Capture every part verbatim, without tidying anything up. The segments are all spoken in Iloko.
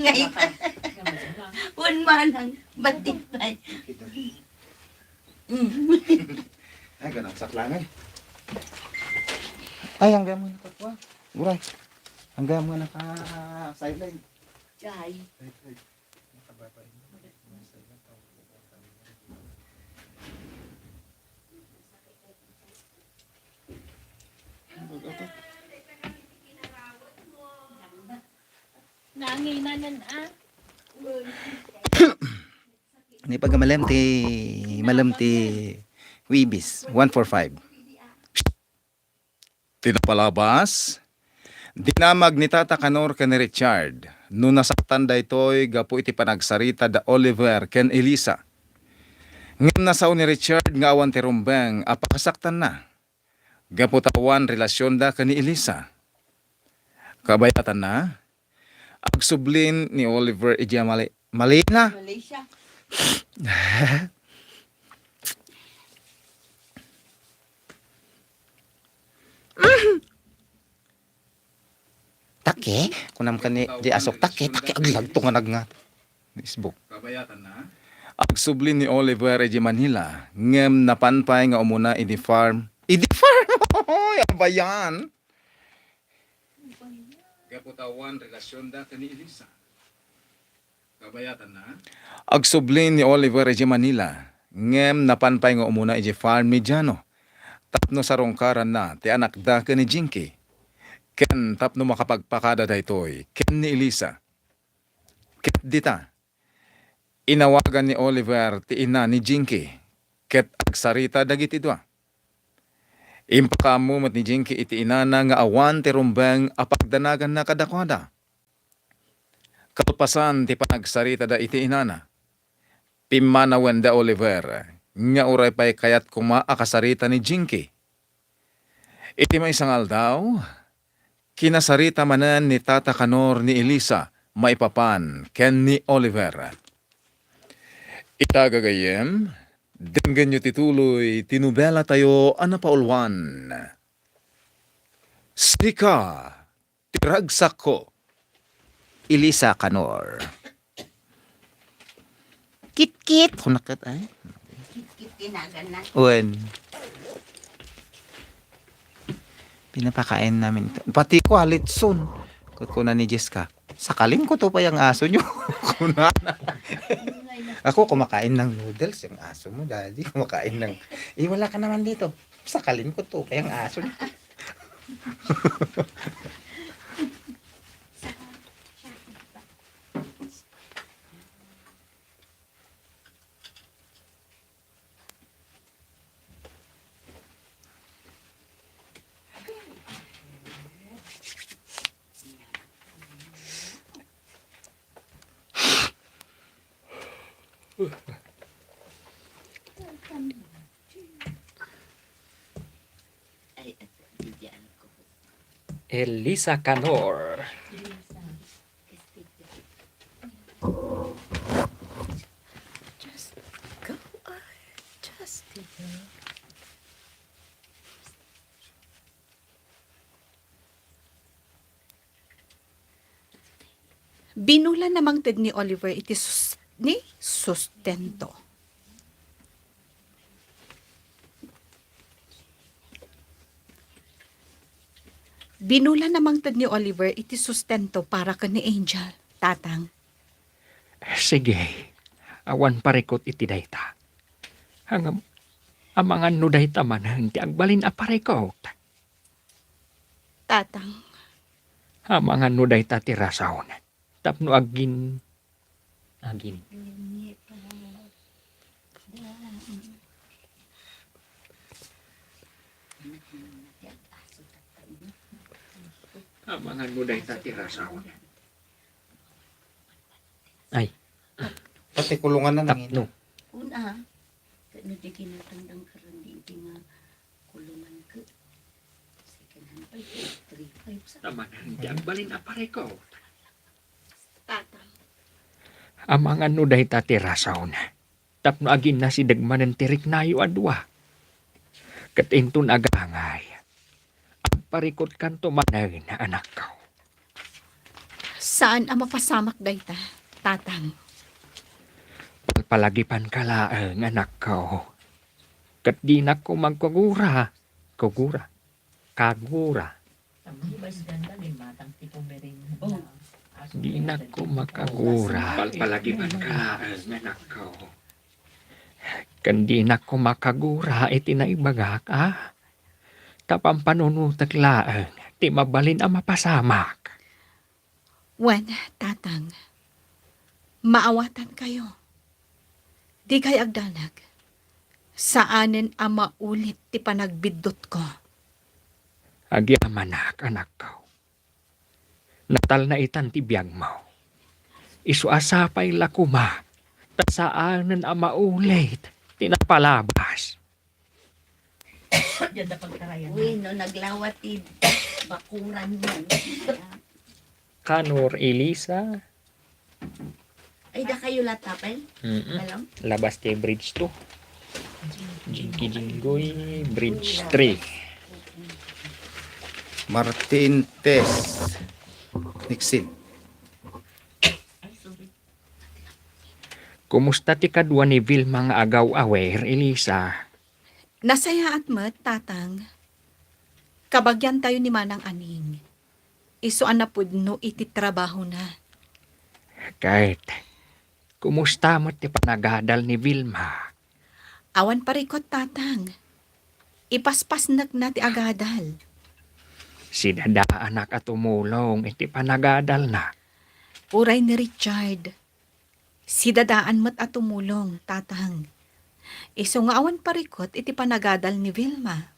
Ngay. Wen manang, ba't di pa? Mm. Ay, ganang saklangay. Ay, hanggang mo nakakuha. Guray. Hanggang mo naka-sideline. Ay. Ay, ay. Nanginanan, ah. Ni pagamalem ti, malem ti Huwebes, one four five. Ti napalabas, dinamag ni Tata Kanor ken ni Richard no nasaktan daytoy gapu iti panagsarita da Oliver ken Elisa. Ngem nasao ni Richard nga awan ti rumbeng a pakasaktanna gapu ta awan relasionda ken ni Elisa. Kabayatanna, agsublin ni Oliver idiay Mali-, Malina. Malaysia. Take, kunam ken ni di asok, take, take, aglagto nga nagngata. Facebook. Agsublin ni Oliver idiay Manila, ngem napan pay nga umuna idi farm. Idi farm? Oy, abayan. Gapu ta awan relasionda ken ni Elisa. Kabayatanna, agsublin ni Oliver idiay Manila, ngem napan pay nga umuna idiay farm ni Jano tapno sarungkaranna ti anakda ken ni Jinky, ken tapno makapagpakada daytoy ken ni Elisa. Ket dita, inawagan ni Oliver ti ina ni Jinky ket agsarita dagiti dua. Impakaammo met ni Jinky iti inana nga awan ti rumbeng a pagdanaganna kadakuada. Kalpasan ti panagsaritada iti inana, pimmanawen da Oliver nga uray pay kayat koma a kasarita ni Jinky. Iti maysa nga aldaw, kinasarita manen ni Tata Kanor ni Elisa maipapan ken ni Oliver. Ita gagayyem, denggenyo ti tuloy ti nobelatayo a napauluan, Sika ti Ragsakko. Elisa Kanor. Kitkit. Kunak ket, ay. Kitkit tinagan na. Wen. Pinapakain namin ito. Pati ko, alitson. Kut-, kuna ni Jessica, "Sakalin ko to pay ang aso niyo." Kunana. "Ako kumakain ng noodles, yung aso mo, Daddy, kumakain ng," "Eh, wala ka naman dito." "Sakalin ko to pay ang aso niyo." Elisa Canor. Just go, ah, just go. Binulan a mangted ni Oliver iti sus-, ni sustento. Binulan a mangted ni Oliver iti sustento para ken ni Angel, Tatang. Sige, awan parikut iti dayta. Ngem, amangan no dayta manen ti agbalin a parikut. Tatang. Amangan no dayta ti rason tapno agin-, agin-, amangan no dayta ti rason. Ay. Pati kulungan na nangina. Tapno. Kuna, kano di kinatangdang karandi iti nga kulungan ko. Second hand pa ito, three five sa. Tama na, hindi ang balin a pare ko. Tatang. Amangan no dayta ti rason. Tapno aginnasideg manen ti riknayo a dua. Ket inton agangay, agparikutkanto manen, anakko. S-, Saan a mapasamak dayta, Tatang. Palpalagipanka laeng, anakko. Ket dinak koma agkugura. Kugura. Kagura. Dinak koma agkugura. Palpalagipanka laeng, anakko. Ken dinak koma agkugura iti naibagak, a? Ta pampanunotek laeng ti mabalin a mapasamak. Wen, Tatang, maawatankayo. Dikay agdanag. Saanen a maulit ti panagbiddutko. Agyamanak, anakko. Natalnaitan ti biagmo. Isu a sapay la koma, ta saanen a maulit ti napalabas. Diyan da pagtarayan. Uy, no, naglawa ti bakuran mo. Kanor, Elisa? Ay, da kayo latta, Pel? Mm-mm. Alam? Labas ti bridge two. Jingki Jinggoy, bridge three. Martin Tess. Nixin. Ay, sorry. Kumusta ti kadua ni Vilma nga agaw-awer, Elisa? Nasayaat met, Tatang. Kabagiantayo ni Manang Aning. Isu a napudno iti trabahona. Ket, kumusta met ti panagadal ni Vilma? Awan parikut, Tatang. Ipaspasnekna ti agadal. Sidadaanak a tumulong iti panagadalna. Uray ni Richard. Sidadaan met a tumulong, Tatang. Isu nga awan parikut iti panagadal ni Vilma.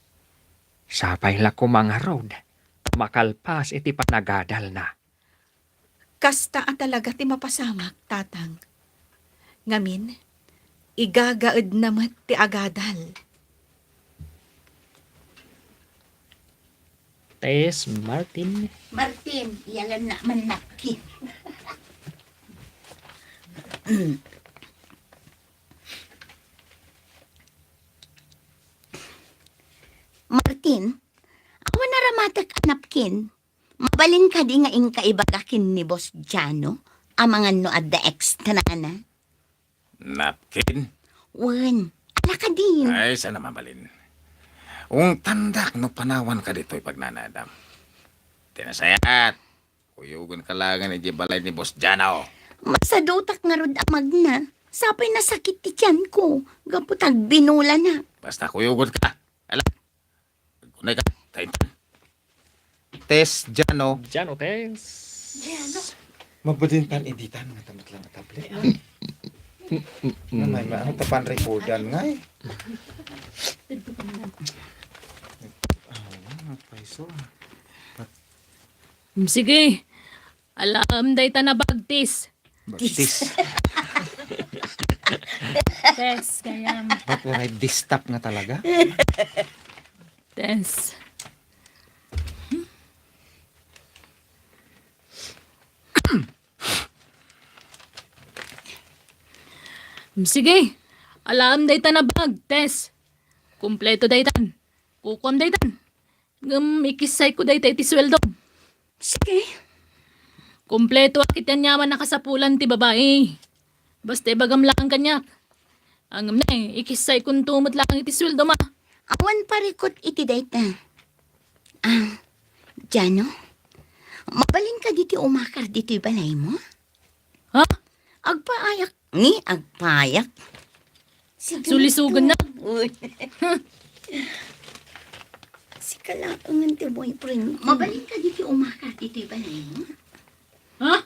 Sapay la koma ngarud, makalpas iti panagadalna. Kasta a talaga ti mapasamak, Tatang. Ngamin, igagaedna met ti agadal. Tess, Martin. Martin, iyalanna man napkin. Martin, awan a ramatek a napkin. Mabalin kadi nga inka ibaga ken ni Boss Jano amangan no adda extrana? Napkin? Wen, ala kadin. Ay, saan a mabalin. Ungtandak no panawanka ditoy pagnanadam. Ti nasayaat, kuyogenka laengen idiay balay ni Boss Jano. Masadutak ngarud a magna. Sapay nasakit ti tianko gapu ta agbinulana. Basta kuyogenka. Ala. Kunay ka, taintan. Tess, Jano. Jano, Tess. Jano. Mabalin pan editan nga tamat lang a tablet. Nanay, ma-, ano, tapan recordan nga eh. Ah, paiso. Sige. Alam dayta na bagtis. Bagtis. Tess, kayam. Ba't waray distap nga talaga? Tess. Sige. Alam dayta na bag, Tess. Kompleto daytan. Kukuam daytan. Ngem ikissayko dayta iti sueldom. Sige. Kompleto a ket aniaman a kasapulan ti babai. Basta ibagam laeng kaniak. Ngem ne, ikissaykonto met laeng iti sueldom a. Awan parikut iti dayta. Ah, Jano, mabalin kadi ti umakar ditoy balaymo? Ha? Agpaayak. Ni, agpaayak. Sulisugan na. Uy. Sika laengen ti boyfriend ko. Mabalin kadi ti umakar ditoy balaymo? Ha?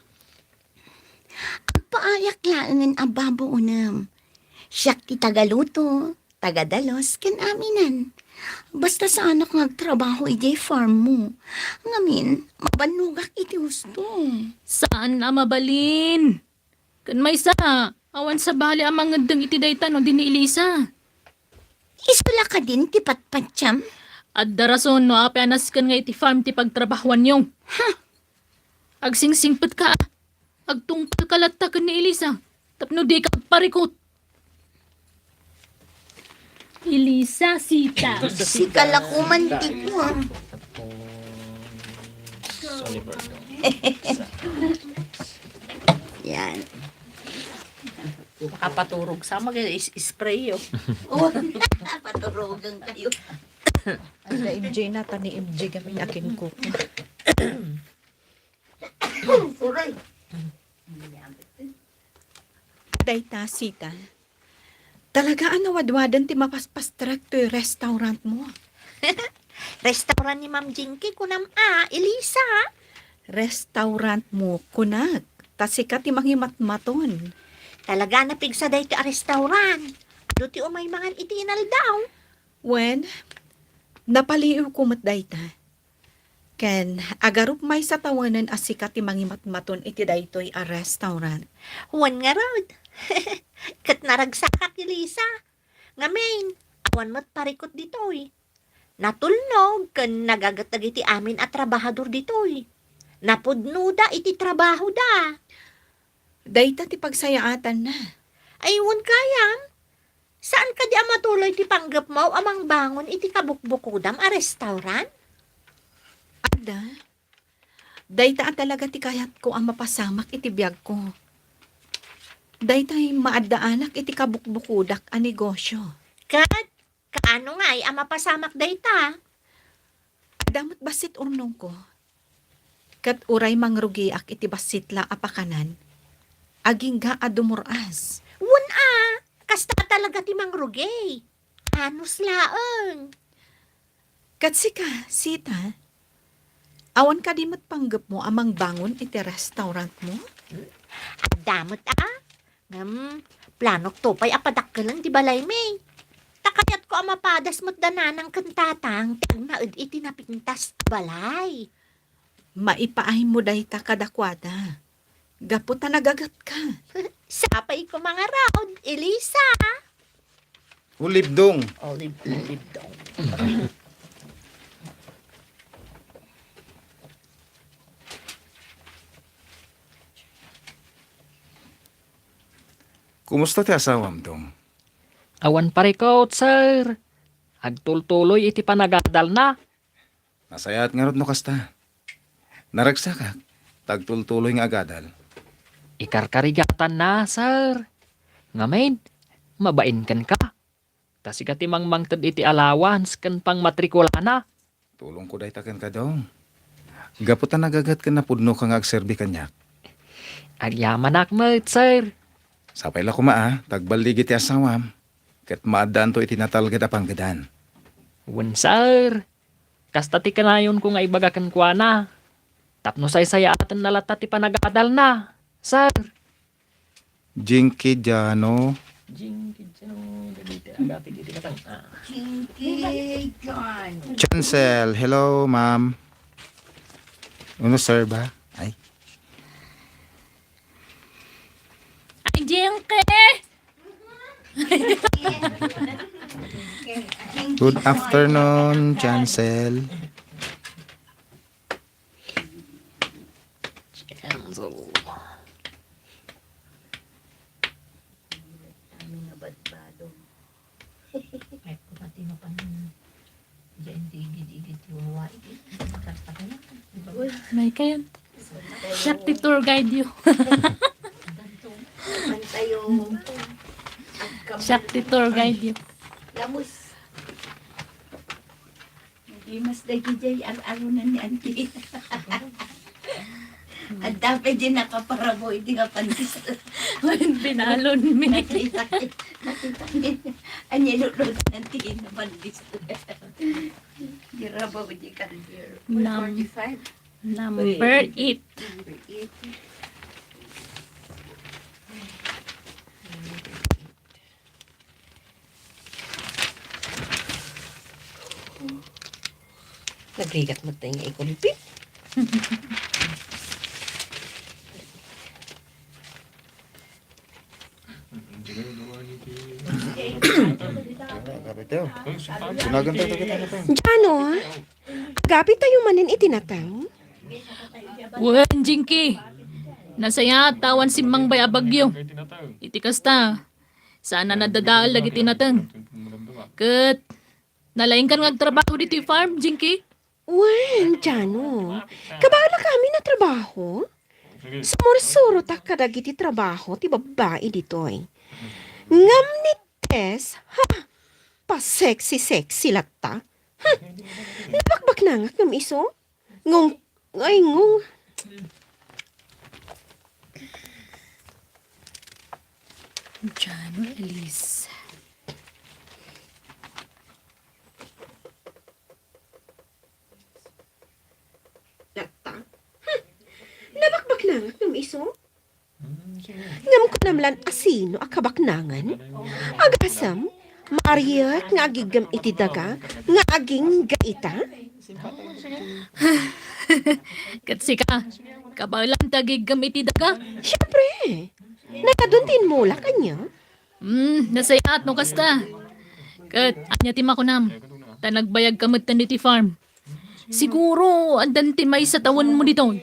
Agpaayak laengen a babo unam. Siak ti tagaluto, tagadalus, ken aminan. Basta saanak nga agtrabaho idiay farm mo. Ngamin, mabannogak iti husto. Saan a mabalin. Ken maysa, awan sabali a mangeddeng iti dayta no di ni Elisa. Isu la kadin ti patpatiam? Adda rason no apay a nasken nga iti farm ti pagtrabahoanyo. Ha? Agsingsingpetka, a. Agtungpalka latta ken ni Elisa tapno dika agparikut. Elisa, sita. Sika la koman ti kuan. Oliver. Yan. Makapaturog sa mag-, is-, spray, oh. Oh, paturugan kayo. Ay, na M J na, ta ni M J kami akin ko. Uray. Dayta, Sita. Talaga a nawadwadan ti mapaspastrek toy restaurant mo. Restaurant ni Ma'am Jinky, kunam a, Elisa? Restaurant mo, kunak. Ta sika ti mangimatmaton. Talaga a napigsa daytoy a restaurant. Adu ti umay mangan iti inaldaw. Wen, napaliiwko met dayta. Ken agarup maysa tawenen a sika ti mangimatmaton iti daytoy a restaurant. Wen ngarud. Ket naragsakak, Elisa. Ngamin, awan met parikut ditoy. Natulnog ken nagaget dagiti amin a trabahador ditoy. Napudnoda iti trabahoda. Dayta ti pagsayaatanna. Ay, wen gayam. Saan kadi a matuloy ti panggepmo a mangbangon iti kabukbukodam a restaurant? Adda. Dayta a talaga ti kayatko a mapasamak iti biagko. Daytay maaddaanak iti kabukbukodak a negosio. Ket kaano ngay a mapasamak dayta? Adda met bassit urnongko. Ket uray mangrugiak iti bassit la a pakanan, agingga a dumur-as. Wen a, kasta a talaga ti mangrugi. Anus laeng. Ket sika, Sita, awan kadi met panggepmo a mangbangon iti restaurantmo? Adda met a. Ngem, planokto pay a padakkelen ti balaymi. Ta kayatko a mapadas met da nanang ken tatang ti agnaed iti napintas a balay. Maipaaymo dayta kadakuada. Gapu ta nagagetka. Sapay ko mangarud, Elisa. Ulibdong. Ulib-, ulibdong. Kumusta ti asawam, Dong? Awan parikut, sir. Agtultuloy iti panagadalna. Nasayaat ngarud no kasta. Naragsakak, ta agtultuloy nga agadal. Ikarkarigatanna, sir. Ngamin, mabain kenka. Ta sika ti mangmangted iti allowance ken pangmatrikulana. Tulongko dayta kenka, Dong. Gapu ta nagaget ken napudnoka nga agserbi kaniak. Agyamanak met, sir. Sapay la koma a, ta agballigi ti asawam, ket maaddaanto iti natalged a panggedan. Wen, sir. Kasta ti kanayonko nga ibaga kenkuana. Tapno saysayaatenna latta ti panagadalna, sir. Jinky Jano. Jinky Jano, dagiti agapit iti katang-, ah. Jinky Jano. Chancel, hello, ma'am. Uno, sir ba? Ay. Ay, Jinky! Good afternoon, Chancel. Chancel. Ay, ko pati mapan-, diyan, digid-igid, wawa, igid. May kayan. Siak ti tour guide yo. Siak ti tour guide yo. Lamus. Di mas dagijay ar-arunan ni Auntie. Adda pay di nakaparabo iti nga pandis. Wen, binalon mi. Nakita, nakita mi. Anya lulod nanti nga pandis. Di rabaw di kalder. Nam-, number eight. Number eight. Nagrigat met nga ikulpi. Jano, agapit tayo manen iti nateng? Wen, Jinky. Nasayaat ta awan simmangbay a bagyo. Iti kasta, saan a nadadael dagiti nateng. Ket, nalaingkan nga agtrabaho ditoy farm, Jinky? Wen, Jano. Kabaelak amin a trabaho? Sumursurotak kadagiti trabaho ti babbai ditoy. Ngem ni Tess, ha? Pa-sexy-sexy latta. Hmm. Nabakbaknangak ngem isu. Ngung, ay, ngung. Jano, Elise. Latta. Hmm. Nabakbaknangak ngem isu. Ngem kunam lan a sino a kabaknangan? Agasem, maariek nga agiggem iti daga nga agingga ita? Ket sika, kabaelam ti agiggem iti daga? Siempre, nakadun ti inmulak, ania? Hmm, nasayaat no kasta. Ket ania ti makunam? Ta nagbayagka metten iti farm. Siguro, addan ti maysa tawenmo ditoy.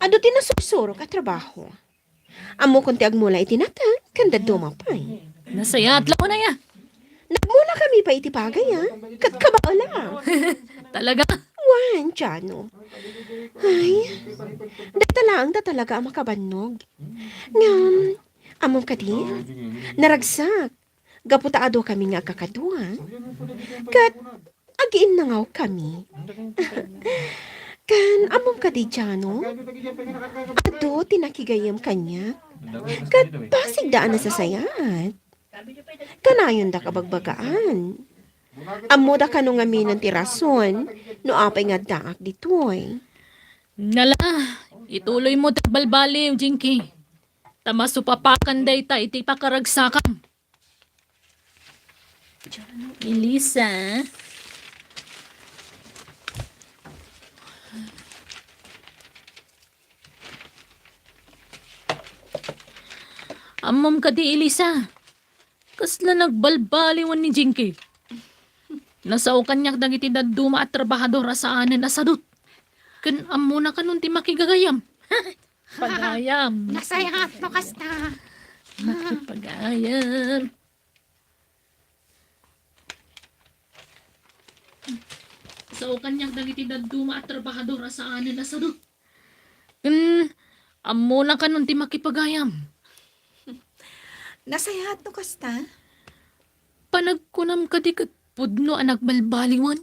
Adu ti nasursurok a trabaho. Ammokon ti agmula iti nateng, ken dadduma pay. Nasayaat la unay a. Nagmulakami pay iti pagaya, ket kabaela. Talaga? Wen, Jano. Ay, dayta laeng da talaga a makabannog. Ngem, ammom kadi? Naragsak. Gapu ta adukami nga agkakadua. Ket agiinnangawkami. Ken ammom kadi, Jano? Adu ti nakigayyem kaniak. Ket pasigda a nasasayaat. Kanayondak a bagbagaan. Ammoda kano ngaminen ti rason no apay nga addaak ditoy. Nala, ituloymo ti agbalbaliw, Jinky. Ta masupapakan dayta iti pakaragsakam. Elisa. Ammom kadi, Elisa? Kasla nagbalbaliwan ni Jinky. Nasao kaniak dagiti dadduma a trabahador a saanen a sadut. Ken ammona kanon ti makigagayam. Pagayam. Nasayaat no kasta. Makipagayam. Sao kaniak dagiti dadduma a trabahador a saanen a sadut. Ken, ammona kanon ti makipagayam. Nasayaat no kasta? Panagkunam kadi ket pudno a nagbalbaliwan?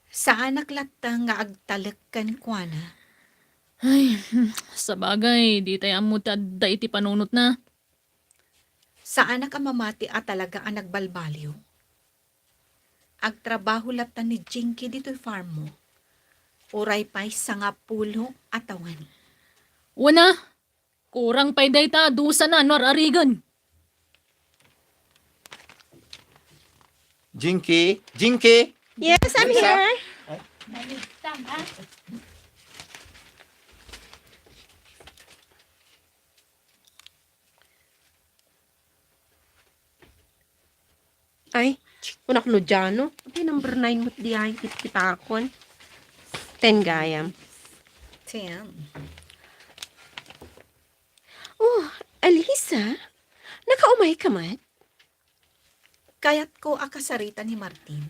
Saanak latta nga agtalek kenkuana. Ay, hmm, sabagay, ditay ammo ti adda iti panunotna. Saanak a mamati a talaga a nagbalbaliw. Agtrabaho latta ni Jinky ditoy farmmo. Uray pay sangapulo a tawen. Wen a, kurang pay dayta, dusana no ar-arigen. Jinky? Jinky? Yes, I'm here. Ay, kunak no Jano. Iti number nine met diay kitkitakon. Ten gayam. Ten. Oh, Alisa, nakaumay ka met? Kayatko a kasarita ni Martin.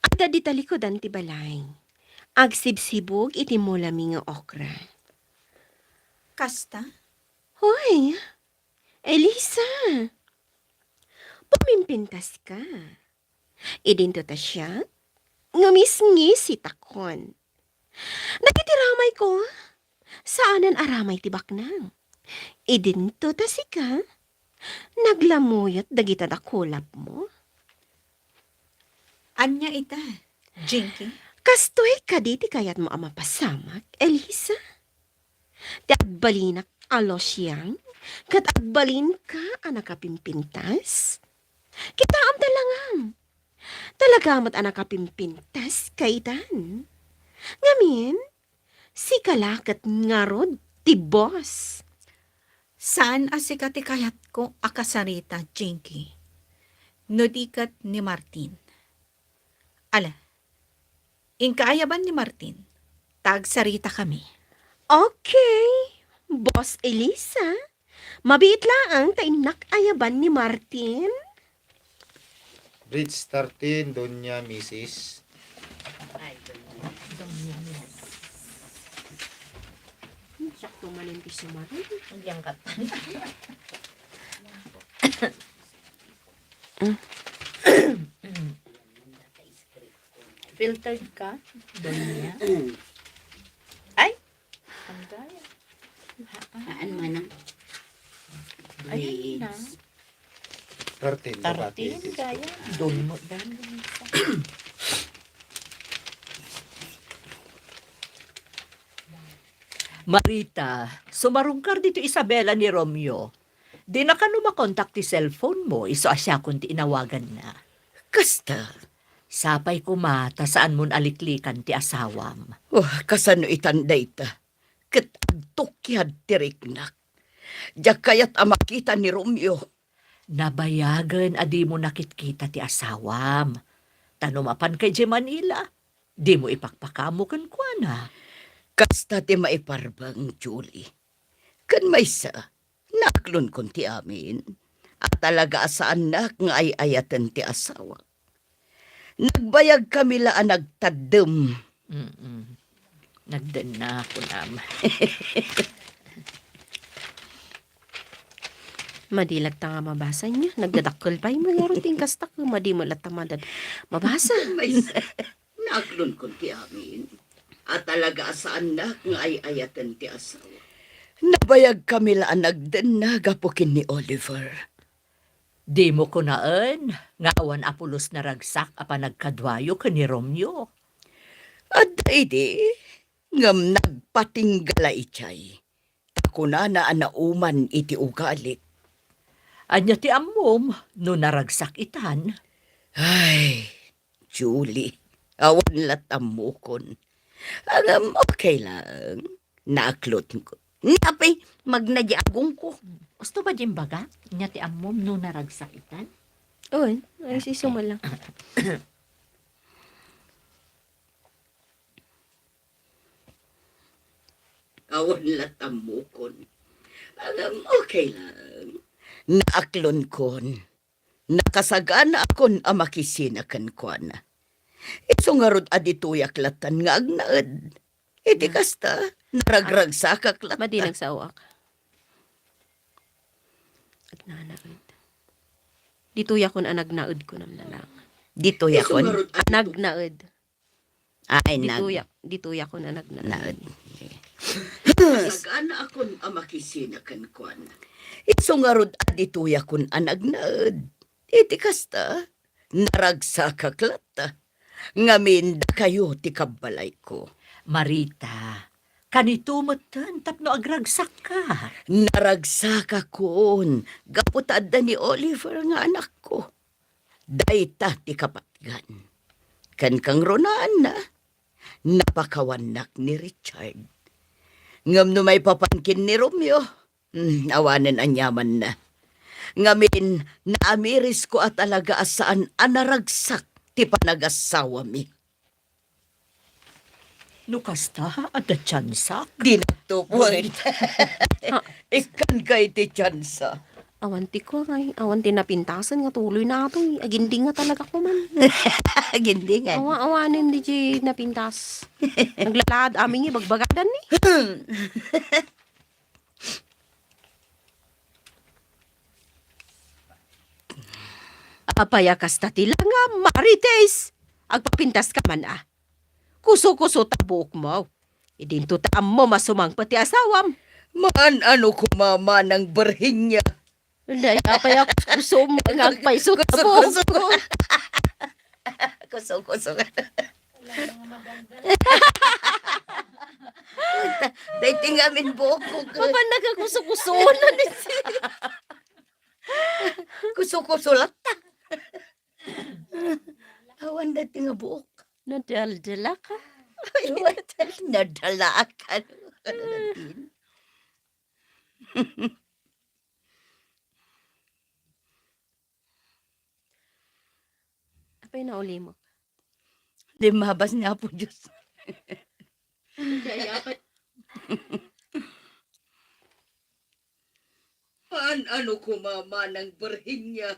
Adda dita likudan ti balay. Agsibsibug iti mulami nga okra. Kasta? Hoy, Elisa! Pumimpintas ka. Idinto ta siak, ngumisngisitakon. Dagiti ramayko, saanen a ramay ti baknang. Idinto ta sika, naglamuyot dagita dakulapmo. Ania ita, Jinky? Kastoy kadi ti kayatmo a mapasamak, Elisa? Ti agbalinak a losyang, ket agbalinka a nakapimpintas? Kitaem ta langam. Talaga met a nakapimpintas ka itan. Ngamin, sika la ket ngarud ti boss. Saan a sika ti kayatko a kasarita, Jinky. No di ket ni Martin. Ala, inka ayaban ni Martin, ta agsaritakami. Okay, Boss Elisa. Mabiit laeng ta innak ayaban ni Martin. Bridge thirteen, Doña Misis. Ay, Doña, Doña Misis. Manen ti sumaruno. Diyan ka. Filtered ka, Donya? Ay! Ang daya. Haan man ang Ayun na. Blades. Thirteen, Thirteen, babae, gaya. Doon mo, doon mo. Marita, sumarungkar dito Isabela ni Romeo. Di na kano makontak ti cellphone mo, isu a siakon ti inawaganna. Kasta. Sapay koma ta saan mon aliklikan ti asawam. Oh, kasano itan dayta? Ket agtukyad ti riknak. Diak kayat a makita ni Romeo. Nabayagen a dimo nakitkita ti asawam. Ta no mapanka idiay Manila, dimo ipakpakaammo kenkuana. Kasta ti maiparbeng, Julie. Ken maysa, naaklonkon ti amin a talaga a saannak nga ay-ayaten ti asawak. Nagbayagkami la a nagtaddem. Mm-mm. Nagdenna, kunam. Madi latta nga mabasa niya. Nagdadakkel pay, mayaro ti inkastak. Madi mo latta madad-, mabasa. Maysa, naaklonkon ti amin a talaga a saannak nga ay-ayaten ti asawa. Nabayagkami la a nagdenna gapu ken ni Oliver. Dimo kunaen nga awan a pulos naragsak a panagkaduayo ken ni Romeo? Adda idi, ngem nagpatingga la idiay. Ta kunana a nauman iti ugalik. Ania ti ammom no naragsak itan? Ay, Julie, awan lat ammokon. Ngem okay lang. Naaklotko. Apay, magna di agongko. Gusto ba di imbaga? Ania ti ammom no naragsak itan? Oy, ay, siso man lang. Awan lat ammokon. Ngem okay lang. Naaklonkon. Nakasaganaakon a makisina kenkuana. Isu ngarud a ditoyak lattan nga agnaed. Iti kasta, naragragsakak latta. Madi nagsaoak. Agnanaed. Ditoyakon a nagnaed, kunam na lang. Ditoyakon? Isu ngarud a dito- Nagnaed. Ay, nag- Ditoyak, ditoyakon a nagnaed. Naed. Saganaakon a makisina kenkuana. Isu ngarud a ditoyakon a nagnaed. Iti kasta, naragsakak latta. Ngamin, dakayo ti kabbalayko. Marita, kanito metten tapno agragsakka. Naragsakakon, gapu ta adda ni Oliver nga anakko. Dayta ti kapatgan. Ken kangrunaanna, napakawannak ni Richard. Ngem no maipapan ken ni Romeo, hmm, awanen aniamanna. Ngamin, naamirisko a talaga a saan a naragsak ti panagasawami. No kasta, adda tiansak. Di nagtupod. Ha? Ikkan kay ti tiansa. Awan ti kuwangay, awan ti napintasan nga tuloy natoy. Aginding nga talaga ko man. Agindingan. Awa, awanen di di napintas. Naglalaad amin nga bagbagadan ni. Apay a kasta ti langam, Marites? Agpapintas ka man, a. Kuso-kuso ta buokmo. Idinto ta ammom a sumangpet ti asawam. Maan-ano koma manang Virginia? Nay, apay a kuskusom nga agpayso ta buokmo. Kuso-kuso. Daytoy ngamin buokko. Mapan nagkakuso-kuso na ni si- Kuso-kuso latta. Awan daytoy nga buok. Nadaldalak. Ay, nadaldalak. Apay naulimok? Limmabas ni Apo Diyos. Haan-ano koma manang Virginia?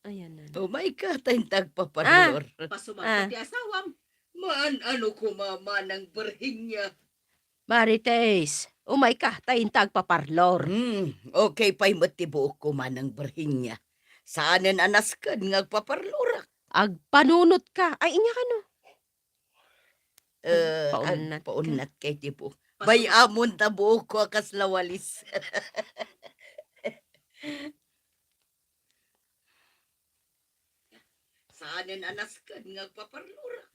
Ayan na. Oh my God, ay tagpaparlor. Ah. Pasumangpet ti asawam. Maan-ano koma manang Virginia? Marites, umayka, ta inta agpaparlor. Hmm, okay pay met ti buokko, Manang Virginia. Saanen a nasken nga agpaparlorak. Agpanunotka. Ay, inya kano? Eh, agpaunnatka. Agpaunnatka iti buok. Bay-amon ta buokko a kasla walis. Saanen a nasken nga agpaparlorak.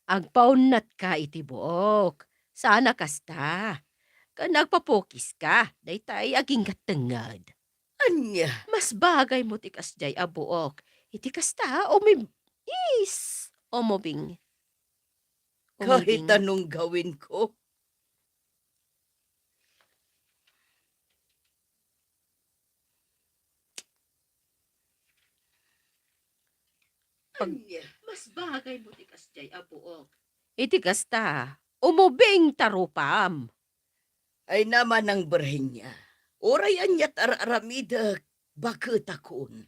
Agpaunnatka iti buok. Saan a kasta. Ken agpapukiska, daytay aginggattengnged. Ania? Mas bagaymo ti kasdiay a buok. Iti kasta, umib-, is, umubing. Kahit umubing. Anong gawin ko. Pag- Ania? Mas bagaymo ti kasdiay a buok. Iti kasta, umubing ta rupam. Ay na, Manang Virginia, uray aniat ar-aramidek, baketakon.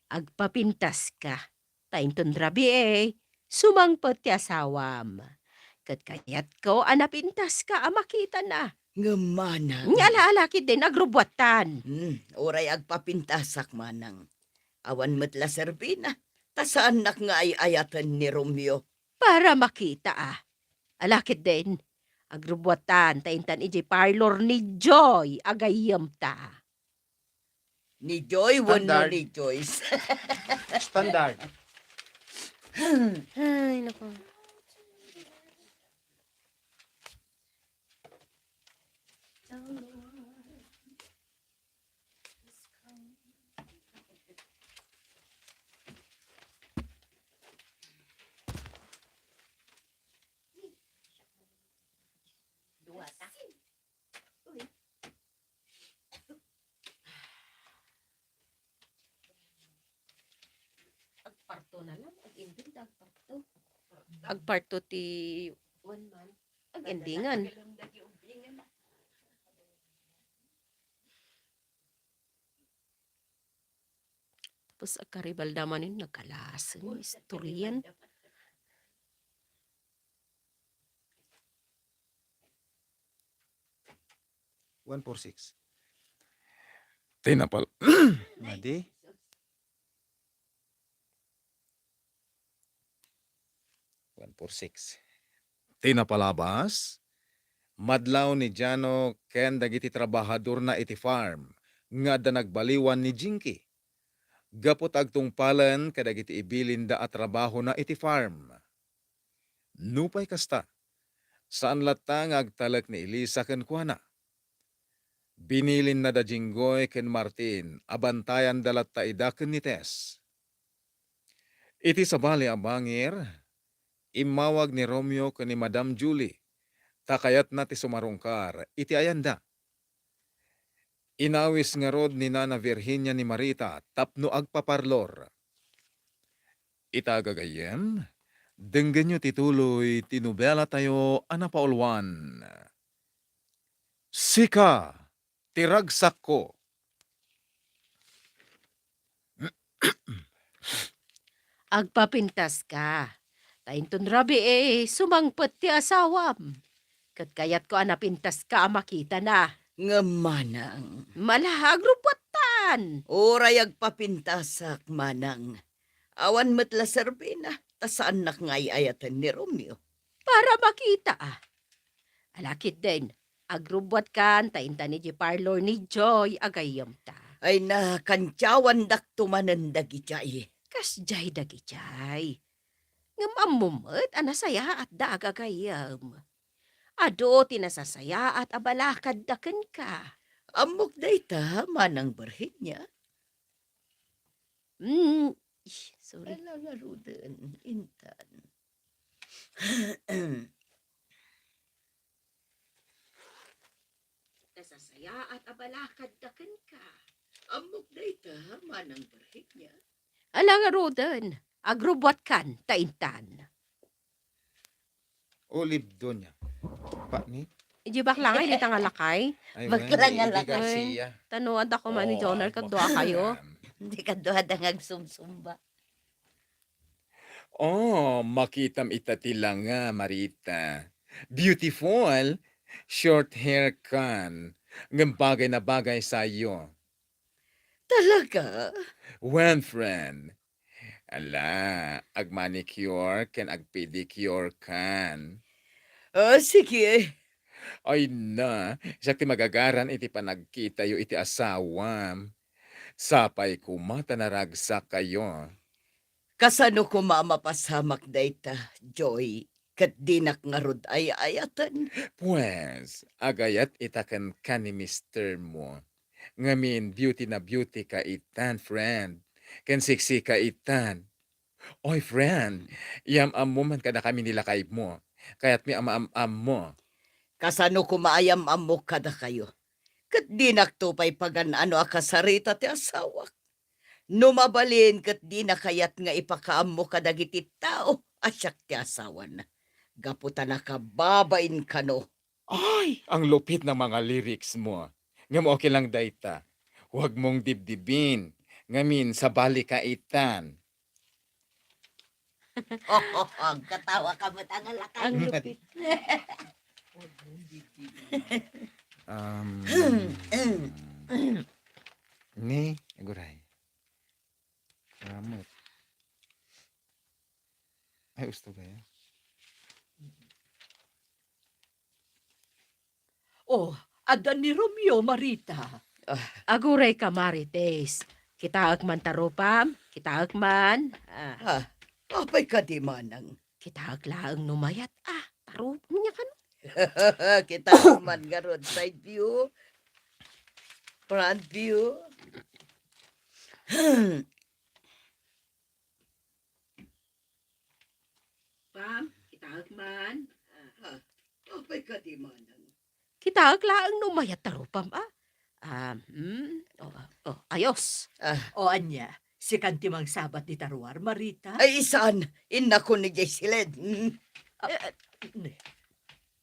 Agpapintaska, ta inton rabii, sumangpet ti asawam. Ket kayatko a napintaska a makitana. Ngem manang. Ala, ala ketdin, agrubbuatan. Hmm, uray agpapintasak, manang. Awan met la serbina, ta saannak nga ay-ayaten ni Romeo. Para makita, a. Ala ketdin, agrubbuatan ta intan idiay parlor ni Joy a gayyemta. Ni Joy wenno ni Joyce? Standard. Ay, naku. Agparto na lang, ag-ending ta agparto. Agparto ti one month. Ag-endingan. Tapos agkaribalda manen, nagkalaseng istoryan. One four six. Tinapal. Madi. One four six. Ti napalabas, madlaw ni Jano ken dagiti trabahadorna iti farm nga adda nagbaliwan ni Jinky. Gapu ta agtungpalen kadagiti ibilinda a trabahona iti farm. Nupay kasta, saan latta nga agtalek ni Elisa kenkuana. Binilinna da Jinggoy ken Martin a bantayanda latta ida ken ni Tess. Iti sabali a bangir, immawag ni Romeo ken ni Madam Julie ta kayatna ti sumarungkar iti ayanda. Inawis ngarud ni Nana Virginia ni Marita tapno agpaparlor. Ita gagayyem, denggenyo ti tuloy ti nobelatayo a napaulwan. Sika ti ragsakko. Agpapintaska. Ta inton rabii, sumangpet ti asawam. Ket kayatko a napintaska a makitana. Ngem manang. Mala, agrubbuatan. Uray agpapintasak, manang. Awan met la serbina, ta saannak nga ay-ayaten ni Romeo. Para makita, a. Ala ketdin, agrubbuatkan ta intan idiay parlor ni Joy a gayyemta. Ay, nakantiawandakto manen dagijay. Kasdiay dagijay. Ngem ammo met a nasayaatda a gagayyem. Adu ti nasasayaat a balakadda kenka. Ammok dayta, Manang Virginia. Mm, ih, sorry. Ala ngaruden, intan. Nasasayaat a balakadda kenka. Ammok dayta, Manang Virginia. Ala ngaruden, agrubbuatkan ta intan. Olive, Doña. Pa ni? Iji bakla nga, dita nga lakay. Ay, bakla nga lakay. Tano, adda ko man ni Jonel, kadua kayo. Hindi kadua da nga agsumsumba. Oh, makitam ita ti langa, Marita. Beautiful. Short hair kan, ngem bagay na bagay sayo. Talaga? Wen, friend. Ala, agmanicure ken agpedicure kan. Ah, sige. Ay na, siak ti magagaran iti panagkitayo iti asawam. Sapay koma ta naragsakayo. Kasano koma a mapasamak dayta, Joy, ket dinak ngarud ay-ayaten? Pues, agayat ita kenka ni mister mo. Ngamin, beauty na beauty ka itan, friend. Ken sexy ka itan. Oy, friend, iyam-ammo man kadakami ni lakaymo. Kayatmi a maam-ammo. Kasano koma a yam-ammok kadakayo? Ket dinakto pay pagan-ano a kasarita ti asawak. No mabalin ket dina kayat nga ipakaammo kadagiti tao a siak ti asawana. Gapu ta nakababain kano. Ay, ang lupit ng mga lyrics mo. Ngem okay lang dayta. Huwag mong dibdibin. Ngamin, sabali ka itan. Agkatawa ka met a ngalakay. Ang lupit. Um, ni, aguray. Ramot. Ay, usto ba yan? Oh, adda ni Romeo, Marita. Ah. Aguray ka, Marites. Kitaek man ta rupam, kitaek man. Ah. Ah, apay kadi, manang? Kitaek laeng no mayat, ah. Ta rupam niya kano. Kitaek man ngarud, side view. Front view. Pam, kitaek man. Ah, apay kadi, manang? Kitaek laeng no mayat ta rupam, ah. Ah, hmm. Oh, oh, ayos. Ah. O, ania, sikan ti mangsabat dita ruar, Marita? Ay, saan. Innakon ni Jessilyn. Hmm. Ah, eh, ne.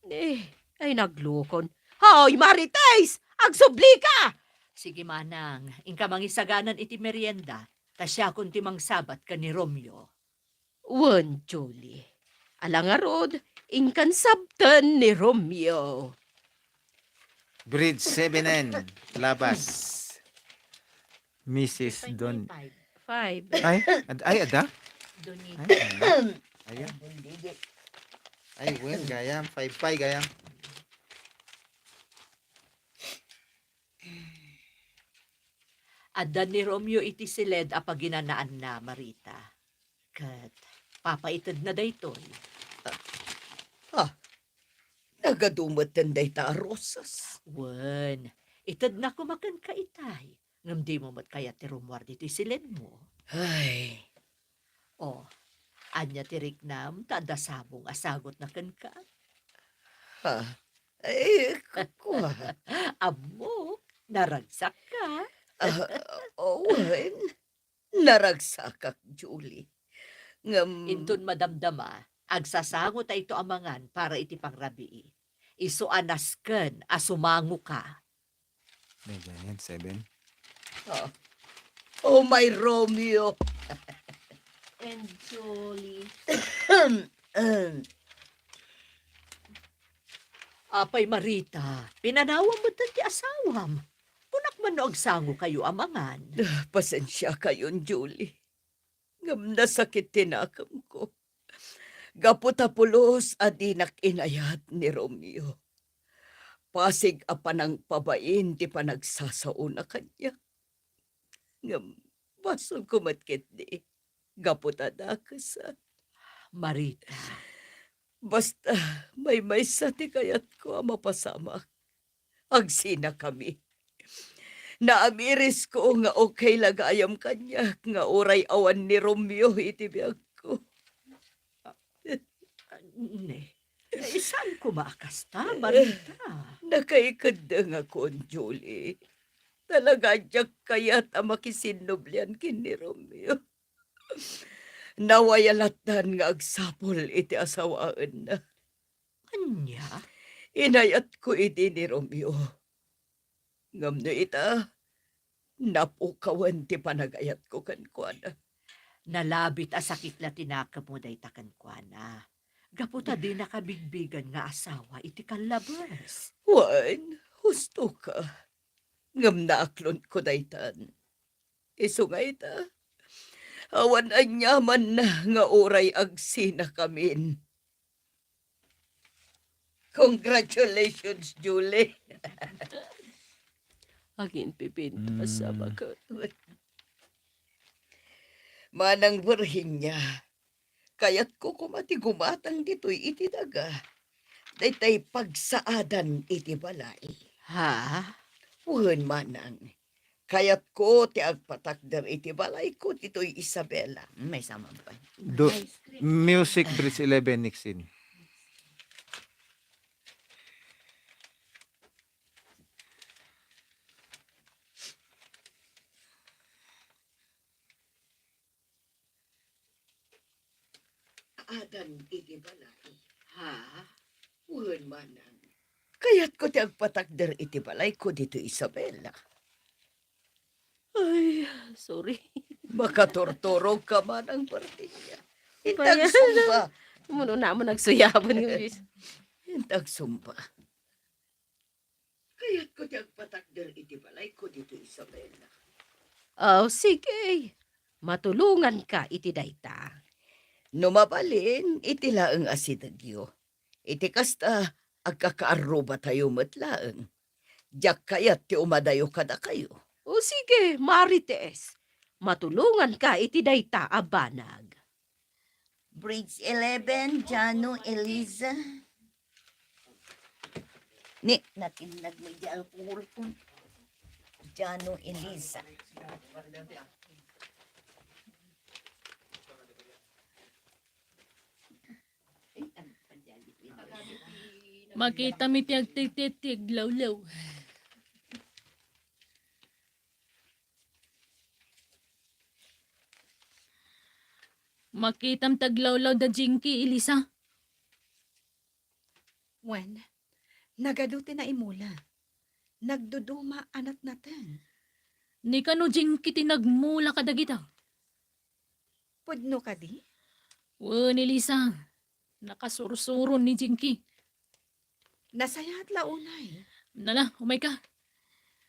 Ne, ay naglukon. Hoy, Marites! Agsubli ka! Sige, manang. Inka mangisaganan iti merienda. Ta siakon ti mangsabat ken ni Romeo. Wen, Julie. Ala ngarud, inkan sabten ni Romeo. Grade seven N, labas. Missus Don. Five. Ay, ad-, ay, ada? Donate. Ay, ala. Ayan. Ay, wen, gayam. Five pay, gayam. Adda ni Romeo iti siled a paginanaanna, Marita. Ket papaitedna daytoy. Ah, ah, nagadu metten dayta a rosas. Wen, itedna koma kenka itay, ngem dimo met kayat ti rummuar ditoy siledmo. Ay. Oh, ania ti riknam ta adda sabong a sagutna kenka? Ha? Ay, kua. Ammok, naragsakka. Ah, wen. Naragsakak, Julie. Ngem inton madamdama, agsasango ta ito a mangan para iti pangrabii. Isu a nasken a sumangoka. May ganyan, seven. Oh. Oh, my Romeo. And Julie. Apay, Marita, pinanawam metten ti asawam. Kunak man no agsangokayo a mangan. Ah, pasensiakayon, Julie. Ngem nasakit ti nakemko. Gapu ta pulos a dinak inayat ni Romeo. Pasig a panangpabain ti panagsasaona kaniak. Ngem basolko met ketdi, gapu ta dakesa. Marita. Basta, maymaysa ti kayatko a mapasamak. Agsinakami. Naamirisko nga okay la gayam kaniak nga uray awan ni Romeo iti biagko. Ne, eh, saan koma a kasta, Marita? Nakaikeddengakon, Julie. Talaga diak kayat a makisinnublian ken ni Romeo. Nawaya lattan nga agsapul iti asawaenna. Ania? Inayatko idi ni Romeo. Ngem no ita, napukawen ti panagayatko kenkuana. Nalabit a sakit la ti nakemmo dayta kenkuana. gapu ta dinaka bigbigen nga asawa iti kallabes. Wen, husto ka. Ngem naaklonko daytan. Isu nga ita, awan aniamanna nga uray agsinakamin. Congratulations, Julie. Aginpipintas a Mm. baket. Manang Virginia, kayatko koma ti gumatang ditoy iti daga. Daytay pagsaadan iti balay. Ha? Wen, manang. Kayatko ti agpatakder iti balayko ditoy Isabela. Maysa man pay. Do, music, bridge eleven, next scene. Adan iti balay. Ha? Wen, manang. Kayatko ti agpatakder iti balayko ditoy Isabela. Ay, sorry. Makaturturog ka, manang Virginia. Inta agsumba. Mano naman nagsuyaban nga, sis. Inta agsumba. Kayatko ti agpatakder iti balayko ditoy Isabela. Oh, sige. Matulonganka iti dayta. No mabalin, iti laeng a sidegyo. Iti kasta, agkakaarrubatayo met laeng. Diak kayat ti umadayo kadakayo. O sige, Marites. Matulonganka iti dayta a banag. Bridge eleven, Jano, Eliza. Ni, natinnag mo di alcohol ko. Jano, Eliza. Makita mi ti agtititig, lawlaw. Makitam ti aglawlaw da Jinky, Elisa. Wen, nagadu ti naimula. Nagduduma a natnateng. Ni kano Jinky ti nagmula kadagita? Pudno kadi? Wen, Elisa. Nakasursuro ni Jinky. Nasayaat la unay. Nala, umayka.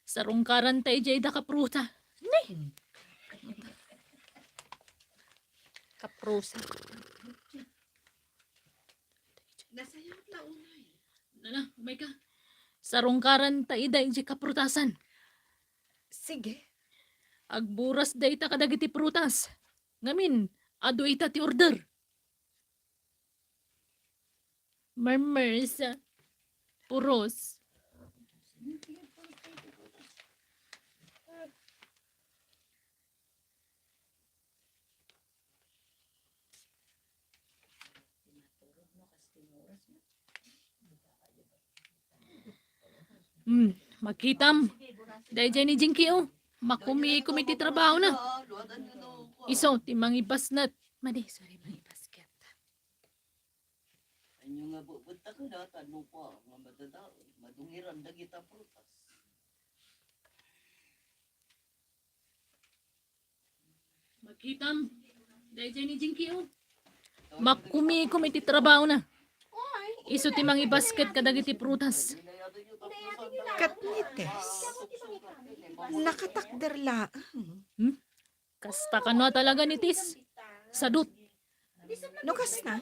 Sarungkaran ta idiay da kapruta. Ni? Hmm. Kaprusa. Nasayaat la unay. Nala, umayka. Sarungkaran ta ida idiay kaprutasan. Sige. Agburas dayta kadagiti prutas. Ngamin, adu ita ti order. Murmurs. Puros. Hmm, makitam. Daydiay ni Jinky, oh. Makumikom iti trabahona. Isu ti mangibasket. Madi, sorry, mangibasket. Ania nga bebetta kada ta nupa nga madada, madungiran dagita prutas. Makitam, daydiay ni Jinky, oh. Makumikom iti trabahona. Isu ti mangibasket kadagiti prutas. Ket ni Tess, nakatakder laeng. Hmm? Kasta kano a talaga ni Tess. Sadut. No kasta,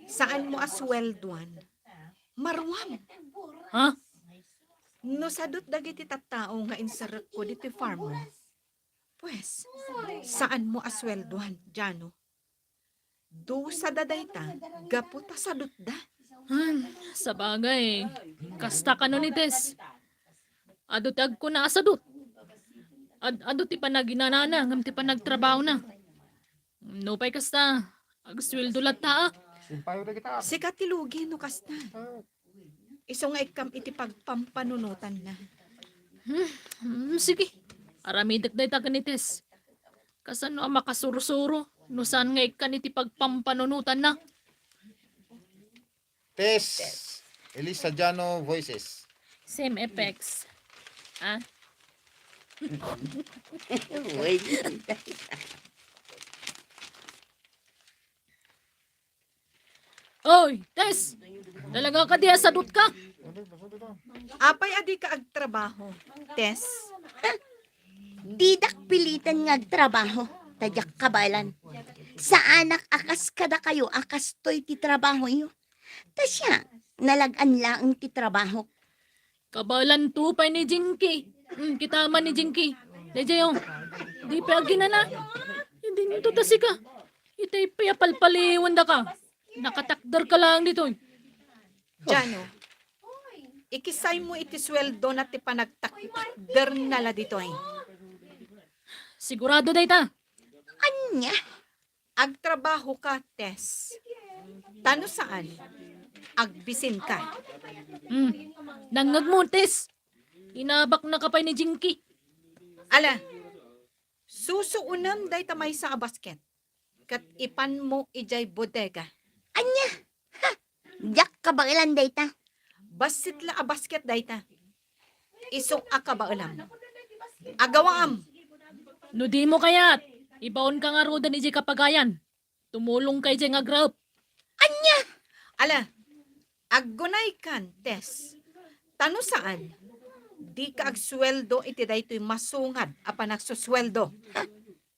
saanmo a sueldoan. Maruam. Ha? No sadut dagiti tattao nga inserrekko ditoy farm mo, pues, saanmo a sueldoan, Jano. Dusada dayta gapu ta sadutda. Hmm, sabagay, kasta kano ni Tess. Adu ti agkuna a sadut. Ad-, adu ti panaginanana ngem ti panagtrabahona. Nupay kasta, agsueldo latta, ah. Sika ti lugi no kasta. Isu nga ikkam iti pagpampanunotanna. Hmm, hmm, sige. Aramidek dayta ken ni Tess. Kasano a makasursuro no saan nga ikkan iti pagpampanunotanna? Tess. Elisa, Jano, voices. Same effects. Ah? Wait. Oy, Tess! Talaga kadi a sadut ka? Apay a dika agtrabaho, Tess? Didak piliten nga agtrabaho, ta diak kabaelan. Saanak a kas kadakayo a kastoy ti trabahoyo. Ta siak, nalag-an laeng ti trabahok. Kabaelanto pay ni Jinky. Hmm, kita man ni Jinky. Daydiay, o. Di pay aginana. Idinto ta sika. Itay pay a palpaliwendaka. Nakatakderka laeng ditoy. Jano, ikisaymo iti suweldona ti panagtaktakderna la ditoy. Sigurado dayta. Ania? Agtrabahoka, Tess. Ta no saan, agbisinka. Hmm. Nangngegmo, Tess. Inabaknaka pay ni Jinky. Ala, susuonem dayta maysa a basket, ket ipanmo idiay bodega. Ania? Ha! Diak kabaelan dayta. Bassit la a basket dayta. Isu a kabaelam. Agawaam. No dimo kayat, ibaonka ngaruden idiay kapagayan. Tumulongka idiay nga agrep. Ania? Ala, aggunaykan, Tess. Ta no saan, dika agsueldo iti daytoy masungad a panagsusueldo. Ha?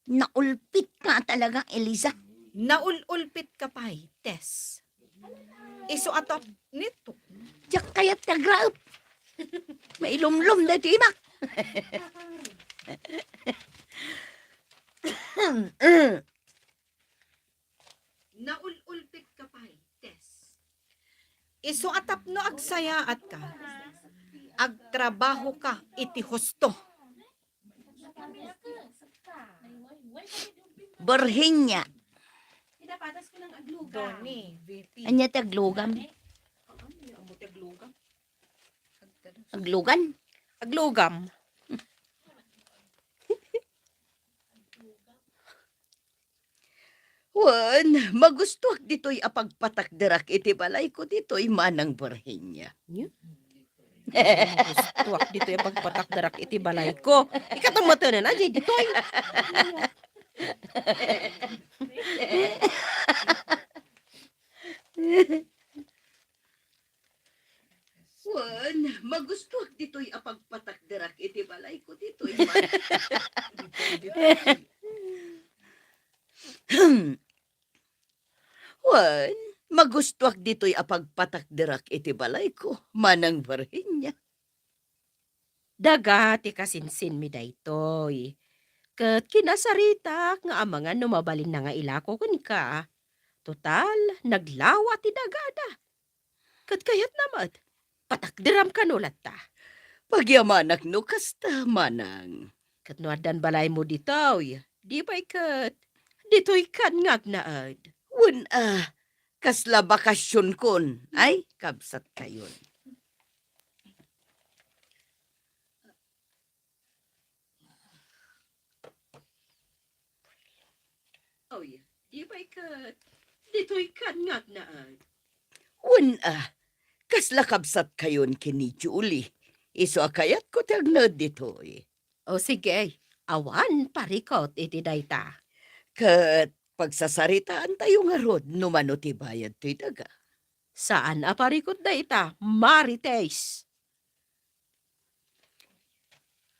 Naulpitka talaga, Eliza. Naul-ulpitka pay, Tess. Isu a tap-, nito. Diak kayat ti agraep. Mailumlom daytoy imak. Naul-ulpitka pay, Tess. Isu a tapno agsayaatka, agtrabahoka iti husto. Virginia. Doni, V P. Ania ti aglugam? Aglugan? Aglugam. Wen, magustuak ditoy a pagpatakderak iti balayko ditoy, Manang Virginia. Nya? Magustuak ditoy a pagpatakderak iti balayko. Ikaw ti matenena, jay ditoy. Wen, magustuak ditoy a pagpatakderak iti balayko ditoy, Manang. Wen, magustuak ditoy a pagpatakderak iti balayko, Manang Virginia. Daga ti kasinsinmi daytoy. Ket kinasaritak nga amangan no mabalinna nga ilako kenka. Total, naglawa ti dagada. Ket kayatna met, patakderam kano latta. Pagyamanak no kasta, Manang. Ket no addan balaymo ditoy, di pay ket ditoykan nga agnaed. Wen a, kasla bakasionkon, ay, kabsatkayon. Oy, di pay ket ditoykan nga agnaed. Wen a, kasla kabsatkayon ken ni Julie. Isu a kayatko ti agnaed ditoy. O sige, awan parikut iti dayta. Ket pagsasaritaantayo ngarud no mano ti bayad toy daga. Saan a parikut dayta, Marites.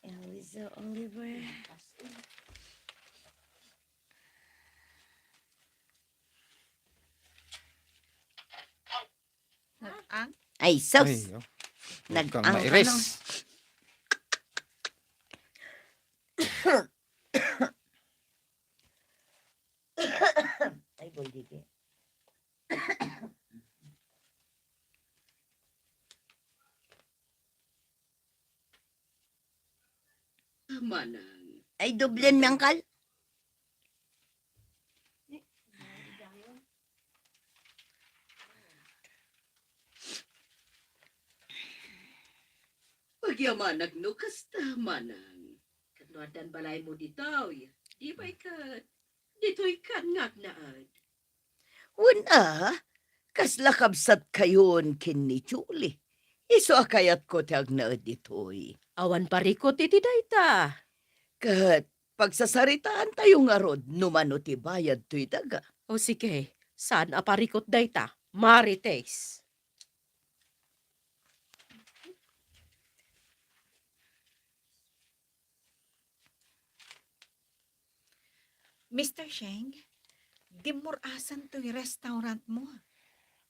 Eliza Oliver. Nag-ang? Ay, sus. Ay, oh. Huwag kang nag-ang ka, mairis. No? Ay, Goldie. Manang. Ay, doblen, Manang. Uncle. Pagyamanak no kasta, Manang. Ket no addan balaymo ditoy, di pay ket ditoykan nga agnaed. Wen a, kasla kabsatkayon ken ni Julie. Isu a kayatko ti agnaed ditoy. Awan parikut iti dayta. Ket pagsasaritaantayo ngarud no mano ti bayad toy daga. O sige, saan a parikut dayta. Marites. Mister Sheng, dimmur-asan toy restaurantmo?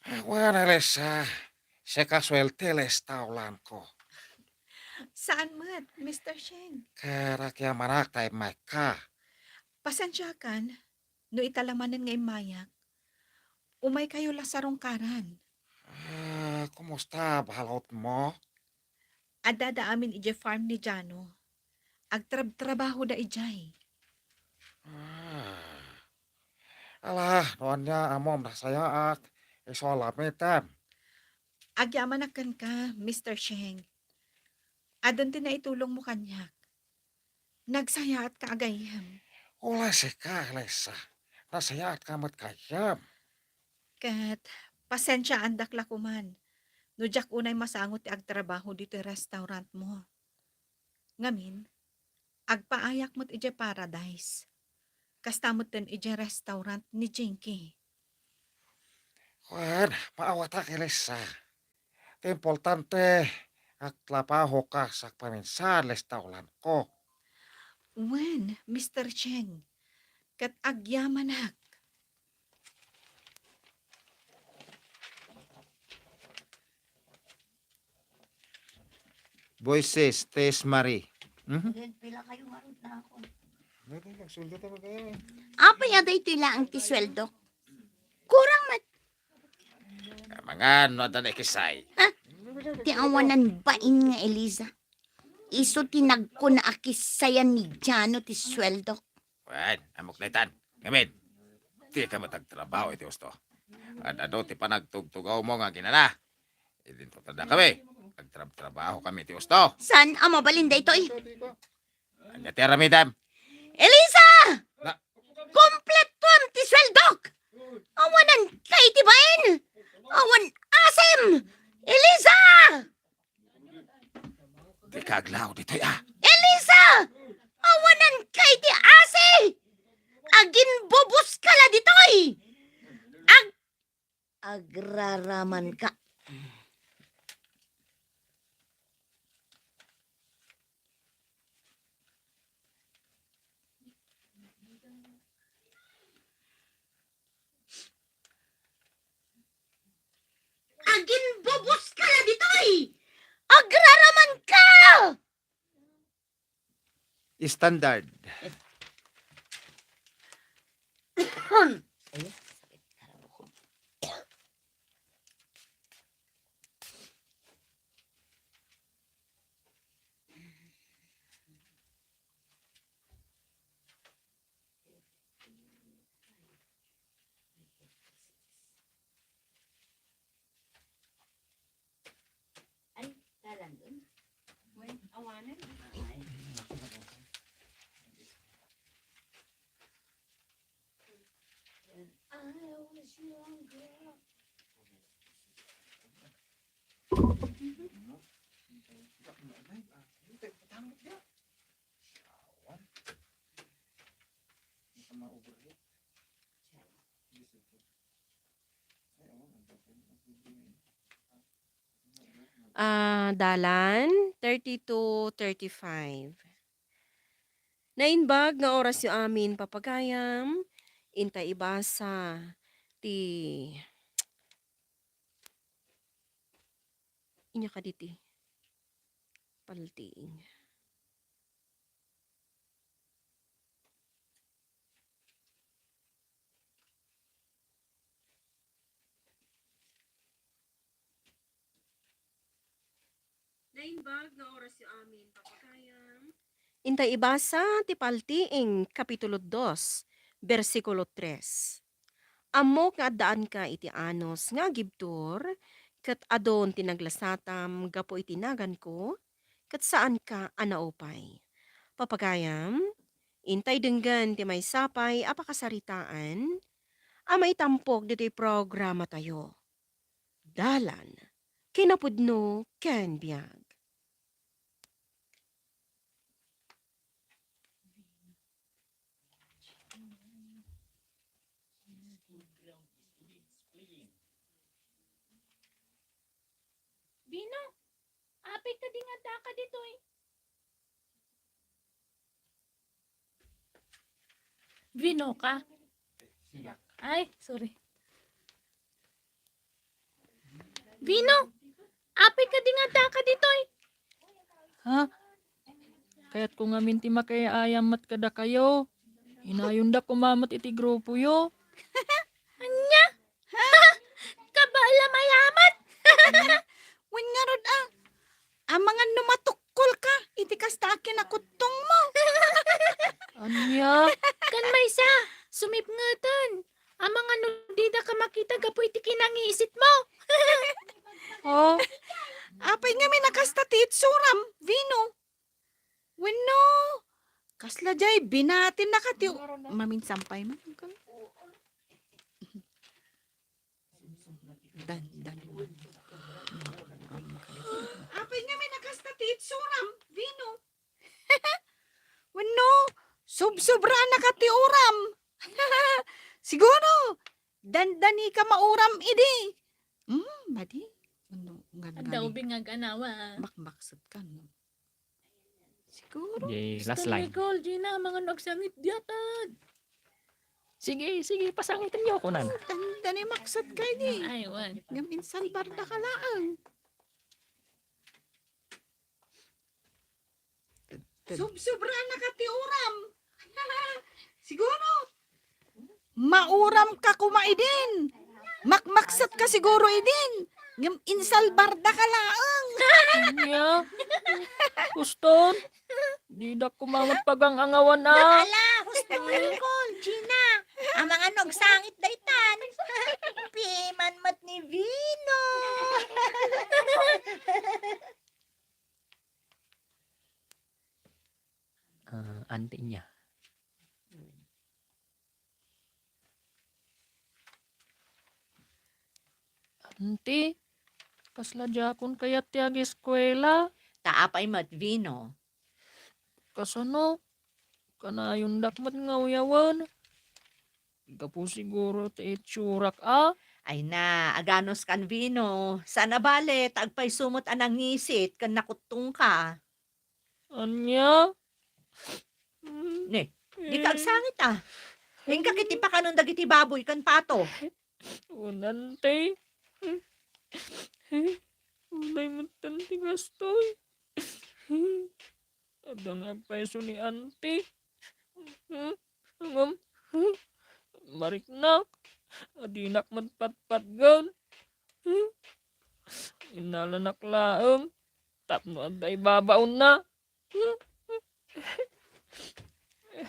Ah, wen, Elisa, sika suel ti restaurantko. Saan met, Mister Sheng? Ket agyamanak ta immayka. Pasensiakan, no ita la manen nga immayak. Umaykayo la sarungkaran. Ah, kumusta a baludmo? Addada amin idiay farm ni Jano. Agtrabtrabahoda idiay. Ah. Ala, no ania ammom nasayaat, isu a lametem. Agyamanak kenka, Mister Sheng. Adun ti naitulongmo kaniak. Nagsayaatka a gayyem. Uray sika, Elisa. Nasayaatka met gayyem. Ket pasensiaandak la koman no diak unay masango ti agtrabaho ditoy restaurantmo. Ngamin, agpaayak met idiay Paradise. Kasta metten idiay restaurant ni Jinky. Wen, maawatak, Elisa. Ti importante, agtrabahoka sa paminsan restaurantko. Wen, Mister Sheng, ket agyamanak. Voices, Tess Marie. Mhm. Pila kayo nga rod na ako? Dati, nagsueldo ta ba kayo? Apay, aday ti laeng ti sueldo. Kurang met. Amangan, no adda naikisay. Ha? Ti awanan bain nga Eliza. Isu ti nagkuna a kisayan ni Jano ti sueldo. Wen, ammok daytan. Ngamin, dika met agtrabaho iti husto. Ad-adu ti panagtugtugawmo nga aginana. Idinto tadda kami. Agtrab-trabaho kami iti husto. Saan a mabalin daytoy? Ania ti aramidem? Elisa! Na- Kompletuam ti sueldok! Awanan ka iti bain! Awan asim! Elisa! Dika aglao ditoy, a. Elisa! Awanan ka iti asi! Aginbubos ka la ditoy! Ag-, agraraman ka. Aginbubos ka la ditoy! Agraraman ka! Standard. Ay, dalan dun. Wen, awanen. Ay. When I was younger. Ah, Dalan thirty-two thirty-five. Naimbag nga orasyo amin, papagayam, inta ibasa ti, inya kaditi, paltiing. Naimbag nga orasyo amin, papagayam. Inta ibasa ti Paltiing, Kapitulo dos, bersikulo tres. Ammok nga addaanka iti anus nga agibtur, ket adun ti naglasatam gapu iti naganko, ket saanka a naupay. Papagayam, intay denggen ti maysa pay a pakasaritaan a maitampok ditoy programatayo. Dalan, kinapudno ken biag. Vino, apay kadi nga addaka ditoy? Vino ka? Ay, sorry. Vino, apay kadi nga addaka ditoy? Ha? Kayatko ngamin ti makiayam met kadakayo. Inayonda koma met iti grupoyo. Ania? Kabaelam a yamat? Wen ngarud a, amangan no matukkolka iti kasta a kinakuttongmo. Ania? Ken maysa, sumipngeten. Amangan no didaka makita gapu iti kinangisitmo. Oh. Apay ngamin a kasta ti itsuram, Vino? Wenno, kasla diay binatinnaka ti u-, maminsan pay man. Dan, dan. Apay ngamin a kasta ti itsuram, Vino? Wenno, subsobraannaka ti uram. Siguro, dandanika mauram idi. Hmm, madi. Wenno, ngan-, Adda ngan-, ubing nga ganawa. Makmaksud ka, no? Siguro. Di, Mister last line. Nicole, Gina, amangan no agsangit diay atag. Sige, sige, pasangitenyo kunan. Dandani maksud ka idi. Ay, wan. Ngem insalbarda ka laeng. Subsobraannaka ti uram. Siguro. Mauram ka koma idin. Makmaksat ka siguro idin. Ngem insalbarda ka laeng. Ania? Huston? Dida koma met pagang-angawan a. Ala, huston, Nicole, Gina. Amangan no agsangit daytan. Piman met ni Vino. Ah, anti niya. Anti, kasla diakon kayat ti ageskuela. Ta apay met, Vino? Kasano? Kanayondak met nga uyawen. Gapu siguro ti itsurak a. Ay na, aganuskan, Vino. Saan a bale, ta agpayso met a nangisit ken nakuttongka. Ania? Ne, dika agsangit a. Inka ket ti pakanon dagiti baboy ken pato. Wen, anti. Unay metten ti gastoy. Adda nga agpayso ni anti. Ngem, mariknak. Adinak met patpatgen. Innalanak laeng tapno adda ibabaonna.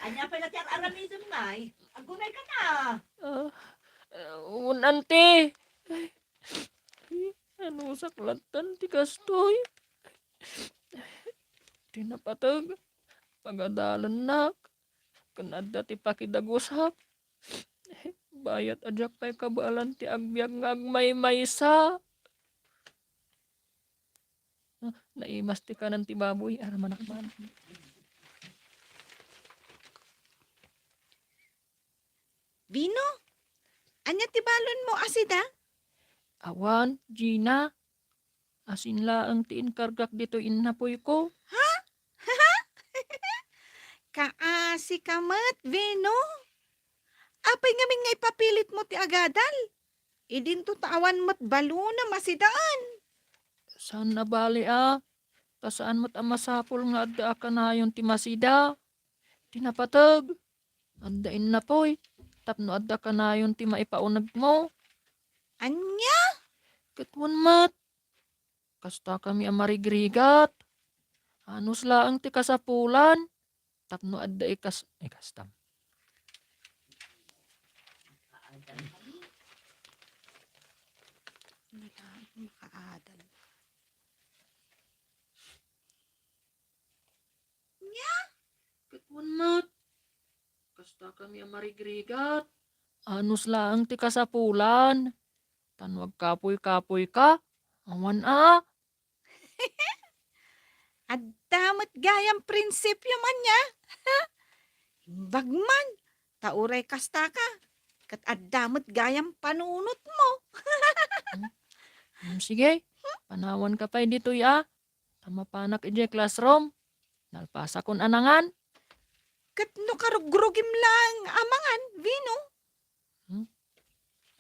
Ania pay la ti ar-aramidem, Nay? Agunay ka na. Ah, wen, anti. Anusak lattan ti kastoy. Ti napateg, pagadalennak, ken adda ti pakidagusak. Bayat a diak pay kabaelan ti agbiag nga agmaymaysa. Ah, naimas ti kanen ti baboy, aramanak man. Vino, ania ti balonmo a sida? Awan, Gina. Asin laeng ti inkargak ditoy innapoyko. Ha? Kaasi ka met, Vino. Apay ngamin nga ipapilitmo ti agadal? Idinto ta awan met balonem a sidaen. Saan a bale a, ta saan met a masapul nga adda a kanayon ti masida. Ti napateg, adda innapoy, tapno adda kanayon ti maipaunegmo. Ania? Ket wen met, kastakami a marigrigat. Anus laeng ti kasapulan. Tapno adda ikas-, ikastam. Makaadal. Nia? Ket wen met, kastakami a marigrigat. Anus laeng ti kasapulan. Tano agkapuy-kapuy ka. Awan a. Adda met gayam prinsipio man nia. Imbag man, ta uray kasta ka, ket adda met gayam panunotmo. Hmm, sige, Panawanka pay ditoy a. Ta mapanak idiay classroom. Nalpasakon a nangan. Ket no karugrugim laeng a mangan, Vino? Hmm?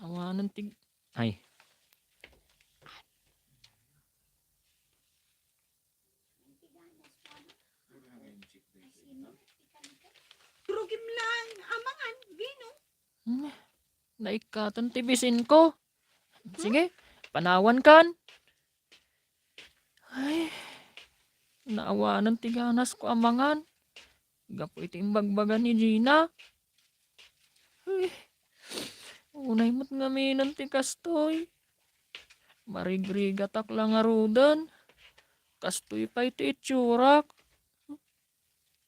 Awanen ti, ay. Rugim lang a mangan, Vino. Hmm, naikkaten ti bisinko. Sige, panawankan. Ay, naawanan ti ganasko a mangan. Gapu iti imbagbaga ni Gina. Ay, unay met ngamin ti kastoy. Marigrigatak la ngaruden. Kastoy pay ti itsurak.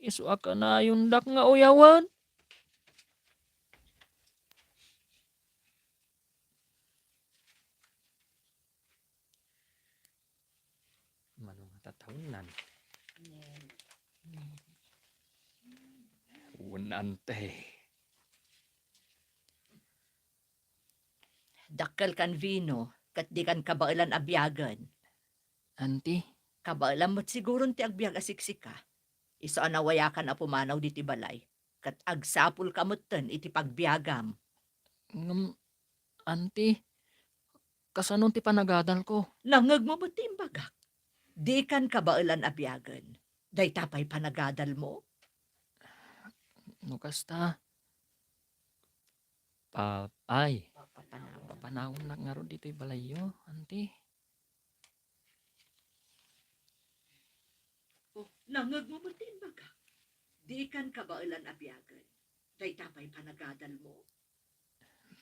Isu a kanayondak nga uyawen. Mano nga tataonnan? Wen, ante. Dakkelkan, Vino, ket dikan kabaelan a biagen. Anti? Kabaelam met siguron ti agbiag a siksika. Isu a nawayakan a pumanaw ditoy balay, ket agsapulka metten iti pagbiagam. Ngem, anti, kasano ti panagadalko? Nangngegmo met ti imbagak. Dikan kabaelan a biagen. Dayta pay panagadalmo? No kasta, pa-, ay, papanaw-, papanaonnak ngarud ditoy balayyo, anti. Oh, nangngegmo met ti imbagak. Dikan kabaelan a biagen. Dayta pay panagadalmo?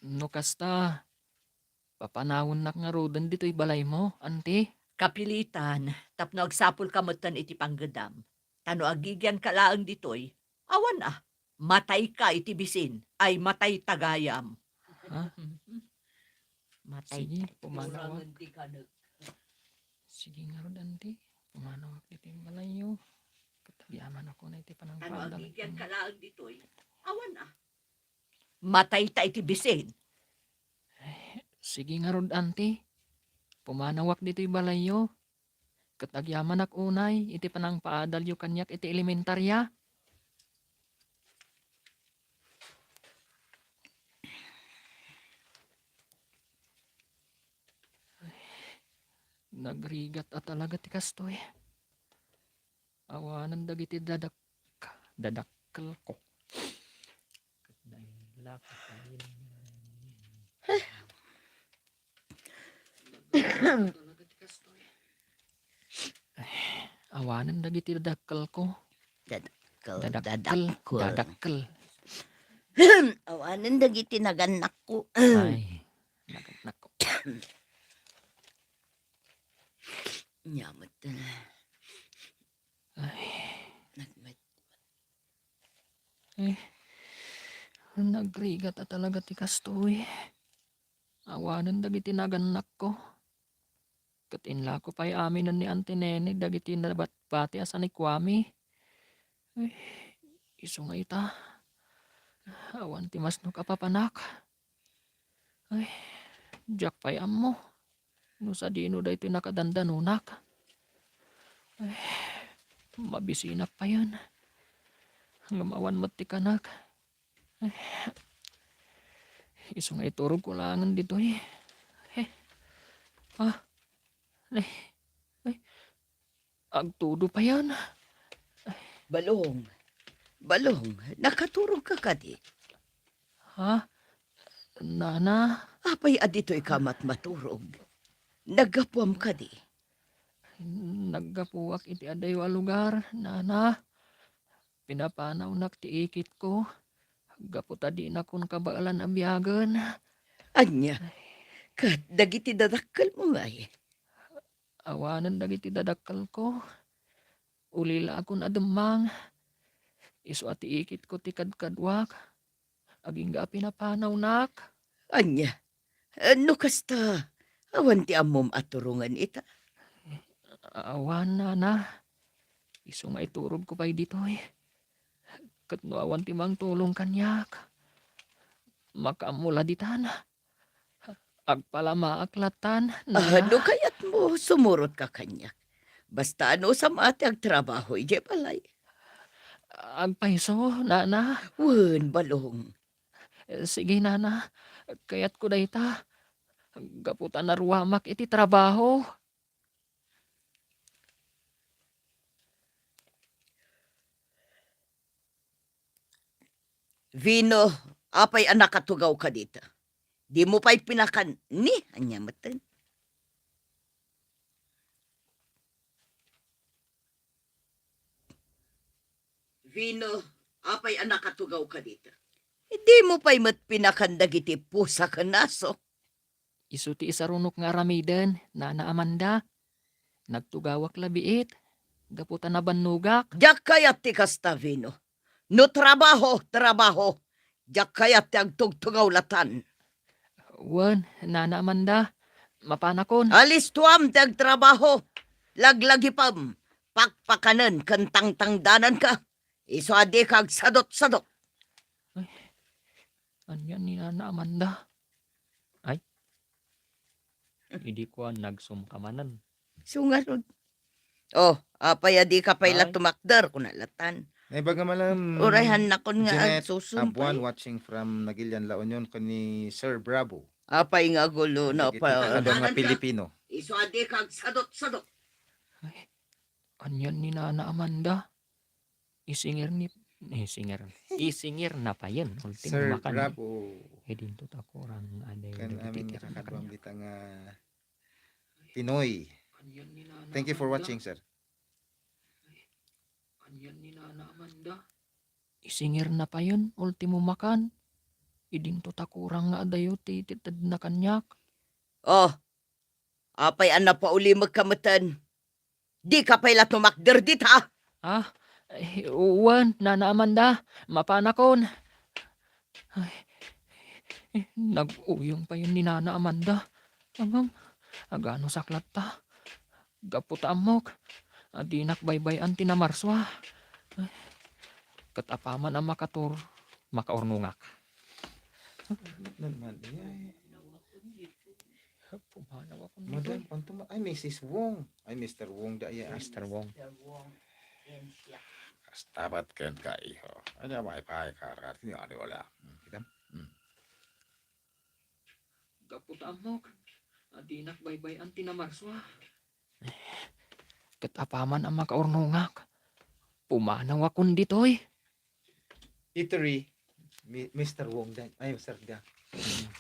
No kasta, papanaonnak ngaruden ditoy balaymo, anti? Kapilitan, tapno agsapulka metten iti panggedam. Ta no agigianka laeng ditoy, awan a, matayka iti bisin, ay matayta gayam. Ha? Matay. Sige, ta iti pumanawak. Sige ngarud, anti. Pumanawak ditoy balayyo. Ket agyamanak unay ti panangpaadal. Ta no agigianka laeng ditoy, awan a, matayta iti bisin. Ay, sige ngarud, anti. Pumanawak ditoy balayyo. Ket agyamanak unay iti panangpaadalyo kaniak iti elementaria. Ay, nagrigat a talaga ti kastoy. Awanen dagiti dadak-, dadakkelko. Awanen dagiti dadakkelko. Dadakkel, dadakkel, dadakkel. Dadakkel. Awanen dagiti nagannakko. Ay, nagannakko. Nya met. Ay. Nagmet-, eh, nagrigat a talaga ti kastoy. Awanen dagiti nagannakko. Ket inlako pay aminen ni Auntie Nene dagiti nabatbati a sanikuami. Ay, isu nga ita, awan ti masnok a papanak. Ay, diak pay ammo no sadino daytoy nakadandanonak. Ay, mabisinak payen. Ngem awan met ti kanak. Ay, isu nga iturogko laengen ditoy. Eh, ah, eh, eh, agtudo payen. Balong, Balong, nakaturogka kadi? Ha? Nana? Apay a ditoyka met maturog? Naggapuam kadi? Naggapuak iti adayo a lugar, Nana. Pinapanawnak ti ikitko gapu ta dinakon kabaelan a biagen. Ania? Ket dagiti dadakkelmo ngay? Awanen dagiti dadakkelko. Ulilakon a demmang. Isu a ti ikitko ti kadkaduak. Agingga a pinapanawnak. Ania? No kasta, awan ti ammom a turongen ita? Awan, Nana. Isu nga iturogko pay ditoy. Ket no awan ti mangtulong kaniak, makaammo la ditan. Agpalamaak latan, Ah, nana. No kayatmo, sumurotka kaniak. Basta no saan ti agtrabaho idiay balay. Agpayso, nana. Wen, balong. Sige, nana. Kayatko dayta. Gapu ta naruamak iti trabaho. Vino, apay a nakatugawka dita? Dimo pay pinakan ni ania metten? Vino, apay a nakatugawka dita? Dimo pay met pinakan dagiti pusa ken aso? Isu ti isarunok nga aramiden, Nana Amanda. Nagtugawak la biit, gapu ta nabannogak. Diak kayat ti kasta, Vino. No trabaho, trabaho. Diak kayat ti agtugtugaw latan. Wen, Nana Amanda, mapanakon. Alistuam ti agtrabaho. Laglagipem, pakpakanen ken tangtangdananka. Isu a dika agsadot-sadot. Ay, ania ni Nana Amanda? Ay. Idi kuan, nagsumka manen. Isu ngarud. Oh, apay a dika pay la Ay. Tumakder, kuna latan. Naimbag nga malam, Urayhannakon nga Jeanette agsusum Abuan pay. Watching from Naguilian, La Union, ken ni Sir Bravo. Apay nga gulo na Dagiti pa. Kakadua nga Pilipino. Isu a dika agsadot-sadot. Ay, ania ni Nana Amanda? Isingir ni, isingir. Isingirna payen, ultimo Sir makan. Bravo. Eh, dinto ta kurang ada Kan dagiti amin nga titipna kakaduam kaniak. Dita nga Pinoy. Thank you for watching, sir. Ania ni Nana Amanda? Isingirna payen, ultimo makan. Idinto ta kurang nga adayo ti titedna kaniak. Oh, apay a napaulimekka metten? Dika pay la tumakder dita? Ah, eh, wen, Nana Amanda, mapanakon. Ay, eh, nag-uyong payen ni Nana Amanda. Ngem, aganusak latta. Gapu ta ammok, a dinak baybay-an ti namarsua. Ay, ket apaman a makatur-, makaurnongak. Nan man, eh. Pumanaw ako nito. Madam, anto ma-, ay, Missus Wong. Ay, Mister Wong da iya. Mister Wong. Kasta met kenka, iho. Ania maipaayka, kat ni ani wala. Hmm, kita? Hmm. Gapu ta ammok, a dinak baybay-an ti namarsua. Ket apaman a makaurnongak, pumanawakon ditoy. Eatery, Mi-, Mister Wong da. Ay, Sir da.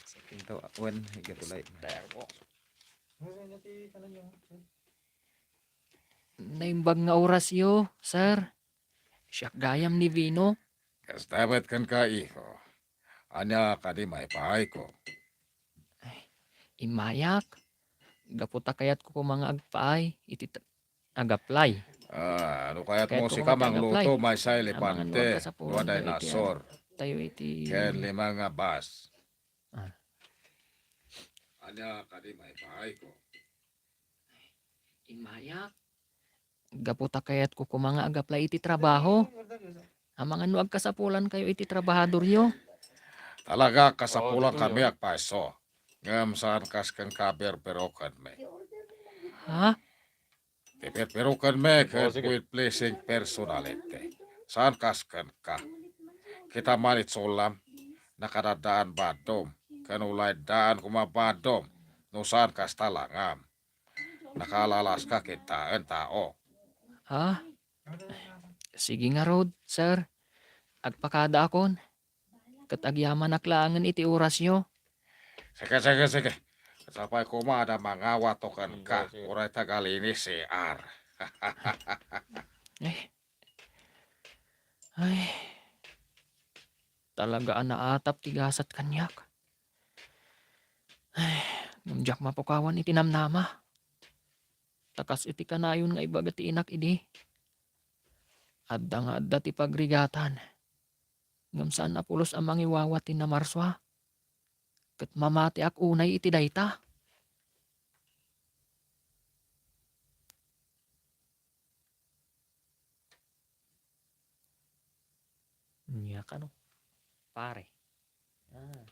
Sa pinto, wen, igatulay. Mister Wong. Wen, wen, iti kanan yung, sir. Naimbag nga orasyo, sir. Siak gayam ni Vino. Kasta met kenka, iho. Ania kadi maipaayko? Ay, immayak. Gapu ta kayatko koma nga agpaay iti t-, agaplay. Ah, no kayatmo, kayatko sika koma ti agaplay. Mangluto, maysa a elepante, dua dinosaur, tayo iti ken lima nga bas. Ah. Ania kadi maipaayko? Immayak. Gapu ta kayatko koma nga agaplay iti trabaho. Amangan no agkasapulankayo iti trabahadoryo. Talaga, kasapulankanmi, agpayso. Ngem saan kas kenka, berberokenmi. Ha? Ti berberokenmi ket with pleasing personality. Saan kas kenka. Kita man iti sulam, nakadaddaan bandom, ken ulaydaan koma bandom, no saan kasta langam. Nakaalalaska kitaen, tao. Ha? Sige ngarud, sir. Agpakadaakon. Ket agyamanak laengen iti orasyo. Sige, sige, sige. Sapay koma ta mangawato kenka, uray tagalinis C R. Eh. Ay. Talaga a naatap ti gasat kaniak. Ay, ngem diak mapukawan iti namnama. Ta kas iti kanayon nga ibaga ti inak idi, adda nga adda ti pagrigatan, ngem saan a pulos a mangiwawa ti namarsua, ket mamatiak unay iti dayta. Nia kano, pare. Ah.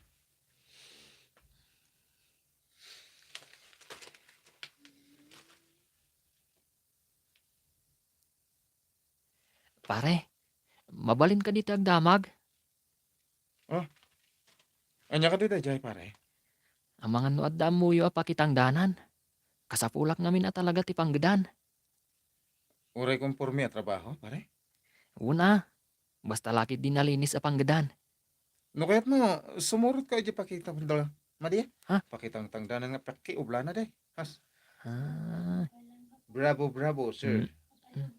Pare, mabalin kadi ti agdamag? Oh, ania kadi daydiay, pare? Amangan no adda ammoyo a pakitangdanan. Kasapulak ngamin a talaga ti panggedan. Uray konporme a trabaho, pare? Una, basta lakit di nalinis a panggedan. No kayatmo, sumurot ka iti pakitangdanan. Madi? Ha? Pakitangdanan nga pakiublana, day. Has. Ah. Bravo, bravo, sir. Mm.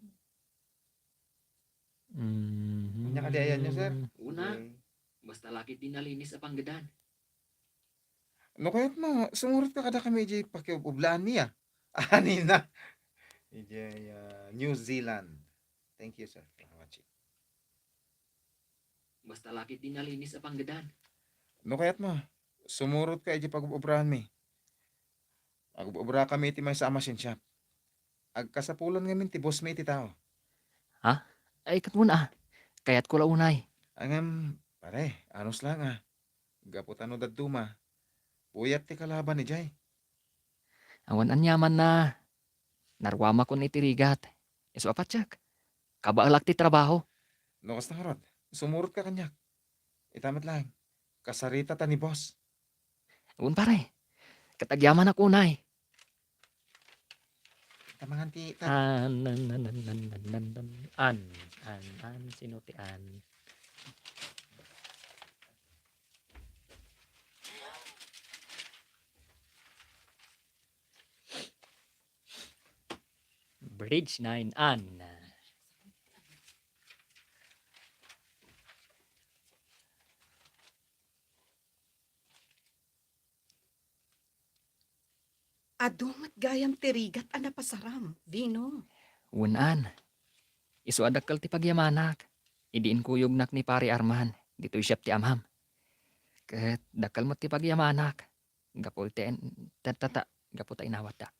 Mm. Ania kadi ayanyo, sir? Una, okay. Basta lakit di nalinis a panggedan. No kayatmo, sumurot ka kadakami iti pakiub-ublaan niya. Anina. Iti, ah, New Zealand. Thank you, sir, for watching. Basta lakit di nalinis a panggedan. No kayatmo, sumurot ka iti pag-ubraanmi. Ag-obra kami iti maysa a machine shop. Agkasapulan ngamin ti boss mi iti tao. Ha? Ay, ket una, kayatko la unay. Ngem, pare, anus la nga. Gapu ta no dadduma, puyat ti kalaban idiay. Awan aniamanna, naruamakon iti rigat. Isu a patiek, kabaelak ti trabaho. No kasta ngarud, sumurot ka kaniak. Ita met laeng, kasarita ta ni boss. Wen, pare. Ket agyamanak unay. Ita mangan ti, ta- An, an, an, an, an, an, an, an, an, an, an, sino ti an? Bridge nine, an. Adu met gayam ti rigat a napasaram, Vino. Wen, an. Isu a dakkel ti pagyamanak idi inkuyognak ni Pare Arman ditoy shop ti amam. Ket dakkel met ti pagyamanak gapu iti en-, ta, ta, ta, gapu ta inawatdak.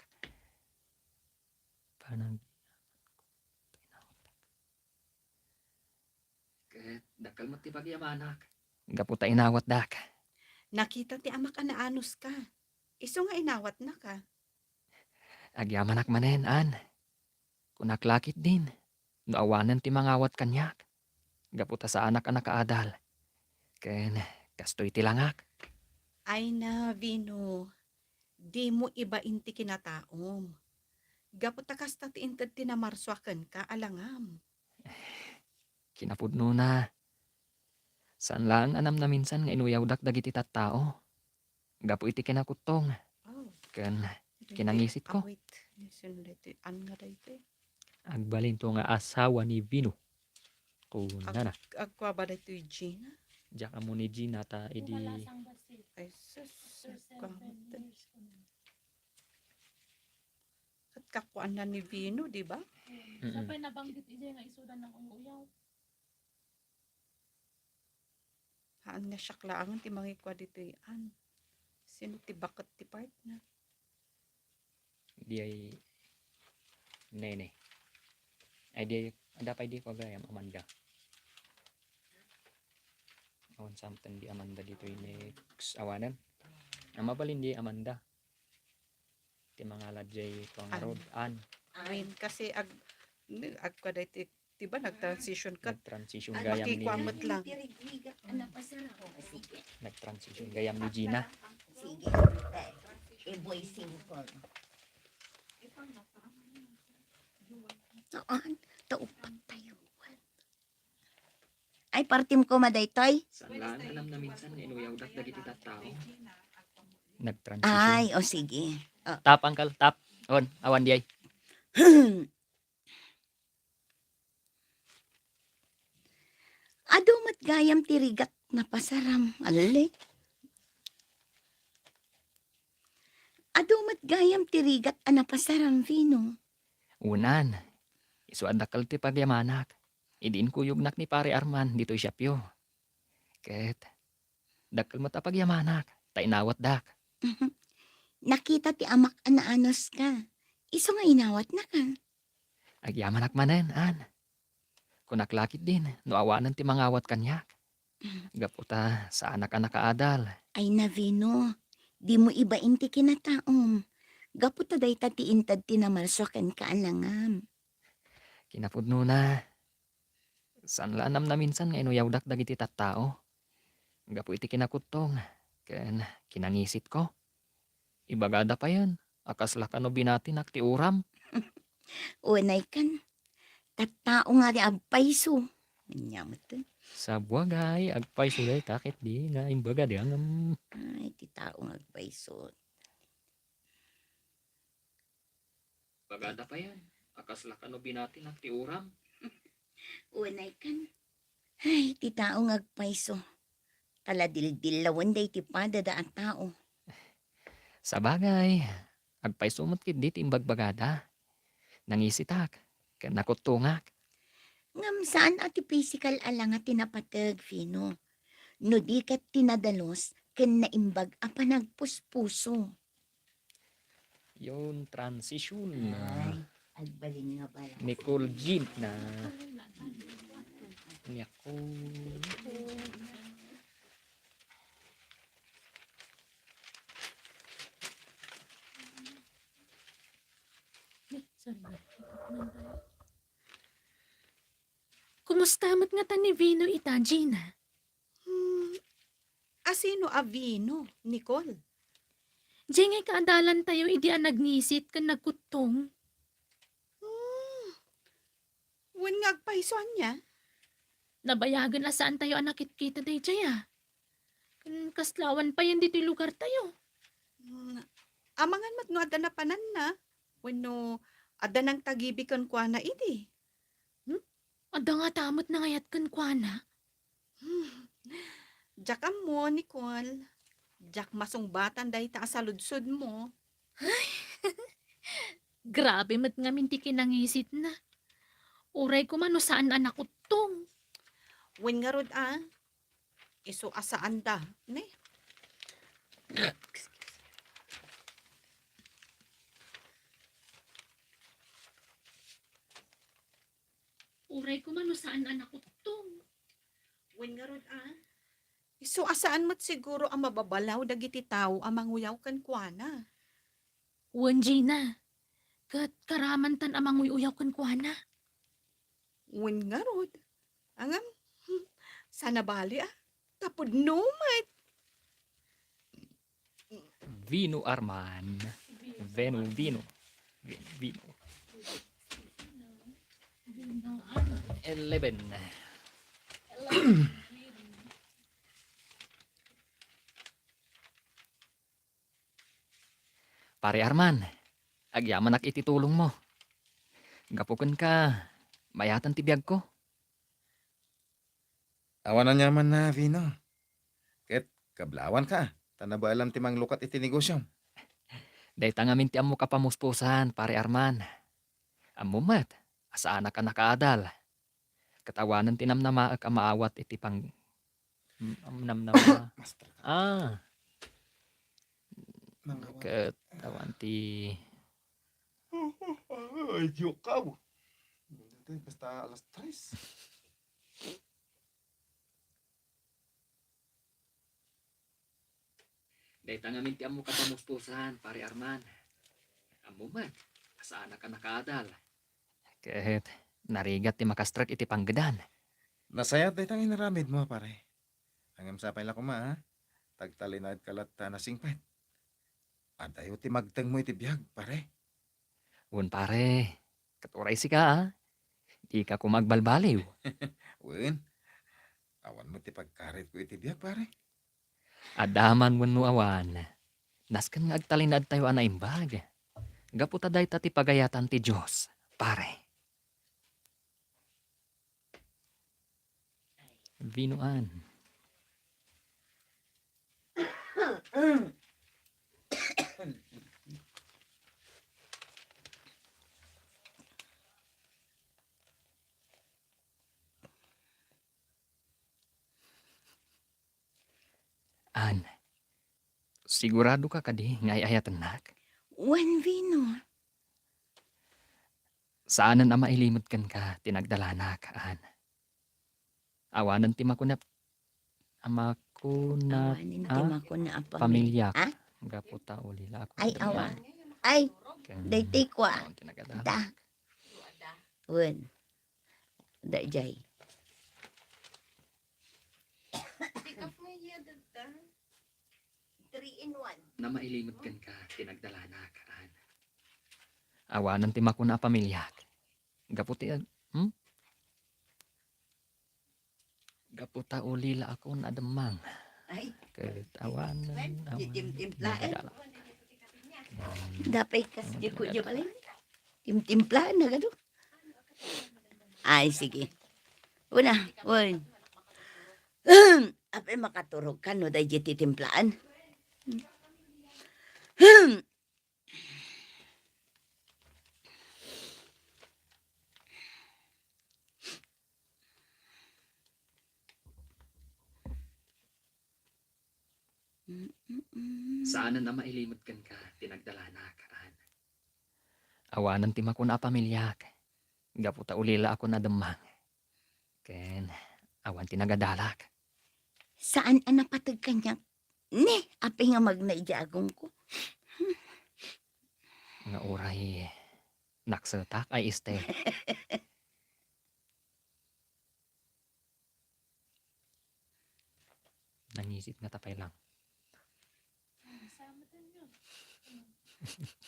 Panag-, inawatdak. Ket dakkel met ti pagyamanak. Gapu ta inawatdak. Nakita ti amak a naanuska. Isu nga inawatnaka. Agyamanak manen, an. Kunak la ketdin, no awanen ti mangawat kaniak. Gapu ta saanak a nakaadal. Ken kastoy ti langak. Ay na, Vino, dimo ibain ti kinataom. Gapu ta kasta ti inted ti namarsuakenka a langam. Kinapudnona, saan laeng a namnaminsan nga inuyawdak dagiti tattao gapu iti kinakuttong ken kinangisitko. Agbalinto nga asawa ni Vino. Kunana. Ag-, agkua ba daytoy Gina? Diak ammo ni Gina ta idi. Ay, sus. Ket kakuanna ni Vino, di ba? Mm-mm. Sapay nabanggit idiay nga isuda nga uyaw. Haan nga siak laengen ti mangikua ditoy, an. Sino ti baket ti partner? Diay Nene. Ay, diay, adda pay diay ko gayam, Amanda. Awan something di Amanda ditoy next. Awanen. Ang mabalin di Amanda. Ti mangala diay ko nga road, an. An. Kasi ag-, agkua daytoy, di ba, nag-transition ka. Nag-transition gayam ni, makikua met lang. Nag-transition gayam ni Gina. Sige, iboy singko. Saan? Taupat tayo. Ay, partim ko ma daytoy? Saan lang alam na minsan nga inuyawdak dagiti tattao? Nag-transition. Ay, o sige. O. Tap, uncle, tap. On, awan diay. Adu met gayam ti rigat napasaram, alli. Adu met gayam ti rigat a napasaram, Vino. Unan, isu a dakkel ti pagyamanak. Idi inkuyognak ni Pare Arman ditoy siapyo. Ket dakkel met a pagyamanak, ta inawatdak. Mhm. Nakita ti amak a naanuska. Isu nga inawatnaka. Agyamanak manen, an. Kunak la ketdin, no awanen ti mangawat kaniak. Mhm. Gapu ta saanak a nakaadal. Ay na, Vino, dimo ibain ti kinataom. Gapu ta dayta ti inted ti namalsua kenka a langam. Kinapudnona, Saan la a namnaminsan nga inuyawdak dagiti tattao gapu iti kinakuttong ken kinangisitko. Ibagada payen a kasla kano binatinak ti uram. Unay kan, tattao nga di agpayso. Ania met? Sabagay, agpayso dayta ket di nga imbagada ngem. Ay, ti tao nga agpayso. Bagada payen a kasla kano binatinak ti uram. Unay kan. Ay, ti tao nga agpayso. Taladildillawen daydi padada a tao. Sabagay, agpayso met ketdi ti imbagbagada. Nangisitak, ken nakuttongak. Ngem saan a ti pisikal a langa ti napateg, Vino. No di ket ti nadalus ken naimbag a panagpuspuso. Yon transition. Ay, agbalin nga bala. Nicole Gidna. Nicole. Kumusta met ngata ni Vino ita, Gina? Hmm, asino a Vino, Nicole? Diay nga kaadalantayo idi a nagngisit ken nagkuttong. Hmm. Wen nga agpayso ania? Nabayagen a saantayo a nakitkita daydiay a. Ken kasla awan payen ditoy lugartayo. Hmm, amangan met no adda napananna, wenno adda nangtagibi kenkuana idi. Hmm? Adda ngata met nangayat kenkuana. Hmm. Diak ammo, Nicole. Diak masungbatan dayta a saludsodmo. Ay, grabe met ngamin ti kinangisitna. Uray koma no saan a nakuttong. Wen ngarud a, isu a saanda, ne? Uray koma no saan a nakuttong. Wen ngarud a, isu a saan met siguro a mababalaw dagiti tao a manguyaw kenkuana. Wen, Gina, ket karamantan a manguy-uyaw kenkuana. Wen ngarud, angam, saan a bali a, tapudno met. Vino Arman. Vino, Vino. Vino, Vino. Eleven. Pare Arman, agyamanak iti tulongmo. Gapu kenka, mayaten ti biagko. Awan aniamanna, Vino. Ket kablawanka, ta nabaelam ti manglukat iti negosiom. Dayta ngamin ti ammok a pamuspusan, Pare Arman. Ammom met a saanak a nakaadal. Ket awanen ti namnamaek a maawat iti pang-, mm, namnama. Master ka. Ah. Mangawat. Ket awan ti Ay, Dios ka. Basta alas tres. Dayta ngamin ti ammok a pamuspusan, Pare Arman. Ammom met a saanak a nakaadal. Ket narigat ti makastrek iti panggedan. Nasayaat dayta nga inaramidmo, pare. Ngem sapay la koma, ha? Tagtalinaedka latta a nasingpet. Adayo ti magtengmo iti biag, pare. Wen, pare. Ket uray sika, a? Dika koma agbalbaliw. Wen, awan met ti pagkaritko iti biag, pare. Adda man wenno awan, nasken nga agtalinaedtayo a naimbag. Gapu ta dayta ti pagayatan ti Dios, pare. Vinoan. An, sigurado ka kadi nga ay-ayatennak? Wen, Vino. Saanen a mailimed kenka ti nagdalanak, An. Awanen ti makunep-, a makunep-, Awanen ti a makunep a pamili-, pamilyak. Ah? Gapu ta ulila ako. Ay, awan. Ay, ken daytoy kua. Awan ti nagada. Da. Wen. Dayjay. Three in one. Namailimod kenka ti nagdalanak, Ann. Awanen ti makuna a pamiliak. Gapu ti, hmm? Gapu ta ulila akon a demmang. Ay. Ket awanen, awanen. Titimtimplaen. Nagadala. Dapay kas di ko di balay. Timtimplaen na gado. Ay, sige. Una, uy. Apay makaturog ka no daydi titimplaen. Saanen a mailimod kenka ti nagdalanak, Ann. Awanen ti makuna a pamiliak. Gapu ta ulila akon a demmang. Ken awan ti nagadalak. Saan a napateg kaniak? Ni, apay nga magna idiay agongko? Nga uray naksetak ay, Ester. Nangisit nga tapay lang.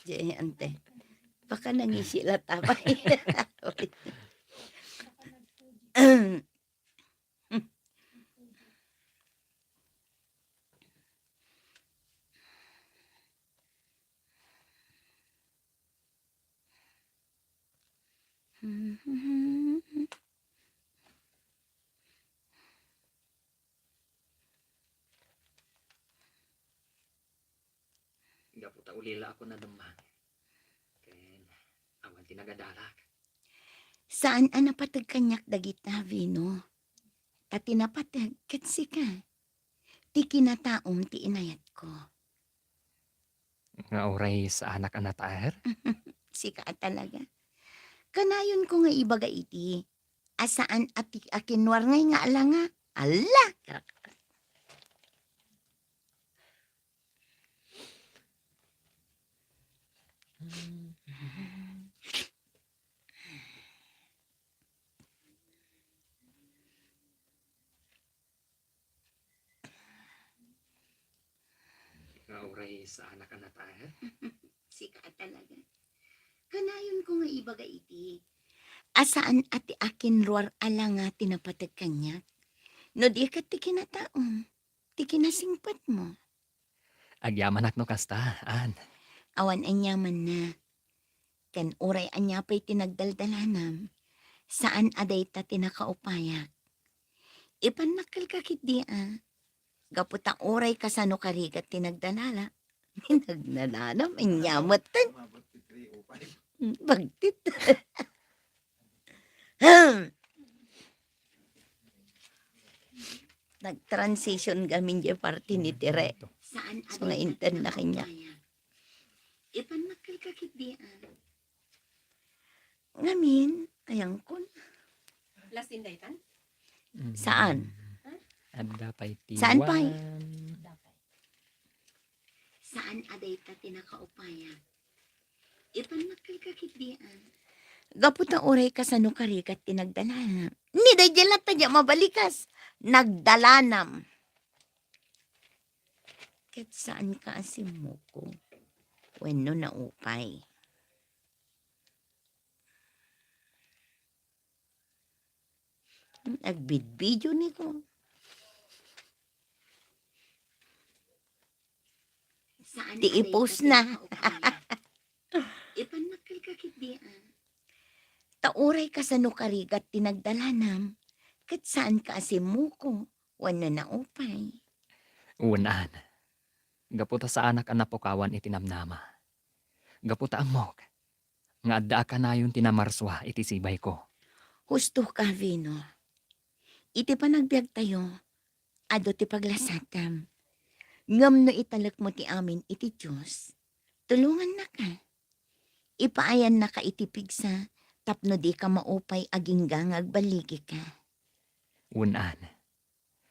Diay, ante. Baka nangisi la tapay. Gapu ta ulila akon a demmang. Ken awan ti nagadalak. Saan a napateg kaniak dagita, Vino. Ta ti napateg ket sika. Ti kinataom ti inayatko. Nga uray saanak a nataer? Sika a talaga. Kanayonko nga ibaga iti a saan a ti-, a kinruar ngay nga alanga. Ala! Nga uray saanak a nataer? Sika a talaga. Kanayonko nga ibaga iti a saan a ti akinruar a langa ti napateg kaniak. No di ket ti kinataom, ti kinasingpetmo. Agyamanak no kasta, Ann. Awan aniamanna. Ken uray ania pay ti nagdaldalanam, saan a dayta ti nakaupayak. Ipannak kenka ketdi a, gapu ta uray kasano karigat ti nagdalala, nagdalalam, ania metten. Bagtit. Nag-transition gamin diay parti ni Tire. Saan a dayta ti nakaupayak. So, nga inter na kanya. Ipannak kenka ketdi a. Ngamin, ayangkon. Last in daytan? Saan? Adda pay ti Saan pay? Wan. Saan a dayta ti nakaupayak. Ipannak kenka ketdi a. Gapu ta uray kasano karigat ti nagdalanam. Ni daydi latta diay mabalikas. Nagdalanam. Ket saanka a simmuko wenno naupay. Agbidbidio ni ko. Ti i-post na. Ipannak kenka ketdi a. Ta uray kasano karigat ti nagdalanam, ket saanka a simmuko wenno naupay. Wen, Ann. Gapu ta saanak a napukawan iti namnama. Gapu ta ammok nga adda a kanayon ti namarsua iti sibayko. Husto ka, Vino. Iti panagbiagtayo, adu ti paglasatam. Ngem no italekmo ti amin iti Dios, tulongannaka. Ipaayannaka iti pigsa tapno dika maupay agingga nga agballigika. Wen, Ann.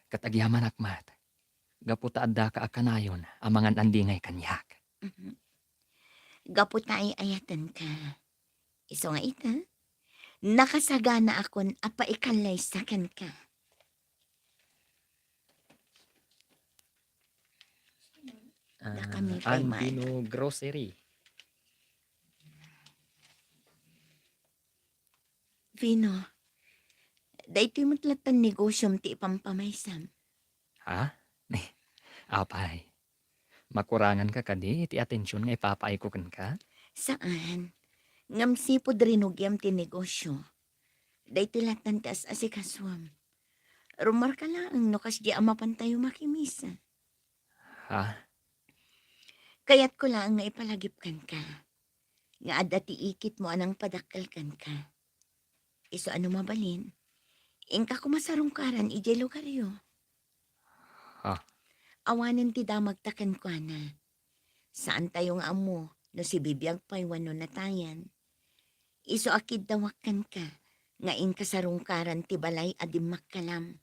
Ket agyamanak met, gapu ta addaka a kanayon a mangan-andingay kaniak. Mhm. Gapu ta ay-ayatenka. Isu nga ita, nakasaganaakon a paikallaysa kenka. Ah, Dakami pay an man. Vino Grocery. Vino, daytoy met lattan negosiom ti ipampamaysam. Ha? Apay, makuranganka kadi iti atension nga ipapaayko kenka? Saan. Ngem sipud rinugiam ti negosio, daytoy lattan ti as-asikasuam. Rumarka laeng no kasdi a mapantayo makimisa. Ha? Kayatko laeng nga ipalagip kenka nga adda ti ikitmo a nangpadakkel kenka. Isu a no mabalin, inka koma sarungkaran idiay lugaryo. Ha? Awanen ti damagta kenkuana. Saantayo nga ammo no sibibiag pay wenno natayan. Isu a kiddawak kenka nga inka sarungkaran ti balay a dimmakkalam.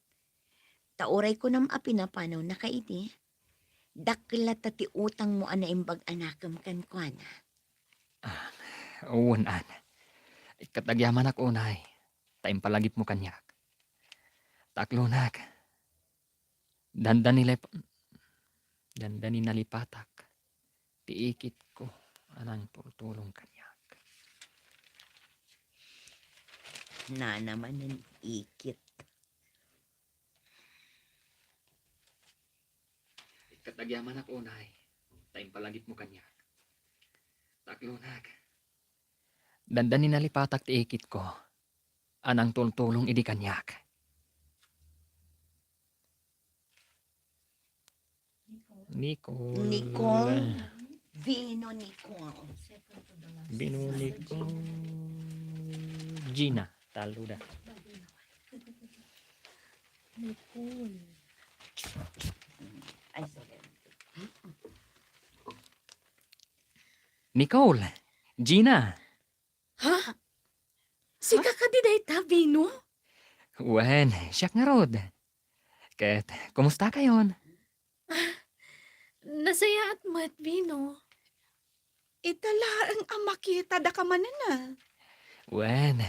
Ta uray kunam a pinapanawnaka idi, dakkel latta ti utangmo a naimbag a nakem kenkuana. Ah, wen, Ana. Ikkat agyamanak unay, ta impalagipmo kaniak. Ta aklonak. Dandani lep-, dandani nalipatak ti ikitko a nangtultulong kaniak. Nana manen ikit. Ikkat agyamanak unay, ta impalagipmo kaniak. Ta aklonak. Dandani nalipatak ti ikitko a nangtultulong idi kaniak. Nicole. Nicole. Vino Nicole. Vino Nicole. Gina. Talo da. Nicole. Ay, sorry. Nicole. Gina. Ha? Sika kadi dayta, Vino? Wen, siak ngarud. Ket, kumustakayon? Ah, nasayaat met, Vino. Ita laeng a makitadaka manen a. Wen,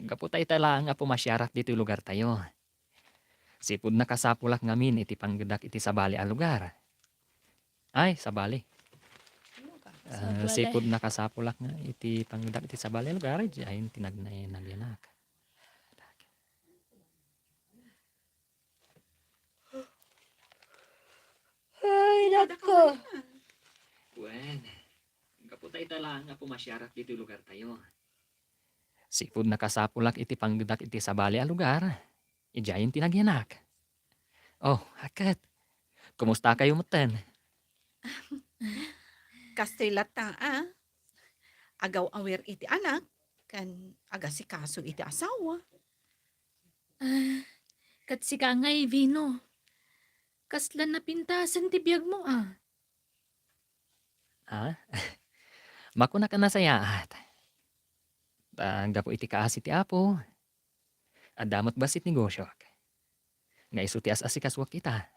gapu ta ita laeng a pumasiarak ditoy lugartayo. Sipud nakasapulak ngamin iti panggedak iti sabali a lugar. Ay, sabali. Ah, sipud nakasapulak nga iti panggedak iti sabali a lugar, diay ti nagna-, nagyanak. Ay, nako. Wen, gapu ta ita laeng a pumasiarak ditoy lugartayo. Sipud nakasapulak iti panggedak iti sabali a lugar, idiayen ti nagyanak. Oh, a ket, kumustakayo metten? Kastoy latta a, agaw-awir iti anak, ken agasikaso iti asawa. Ah, ket sika ngay, Vino. Kasla napintasen ti biagmo, a? Ah? Makunak a nasayaat. Ta gapu iti kaasi ti Apo, adda met bassit negosiok. Nga isu ti as-asikasuak ita.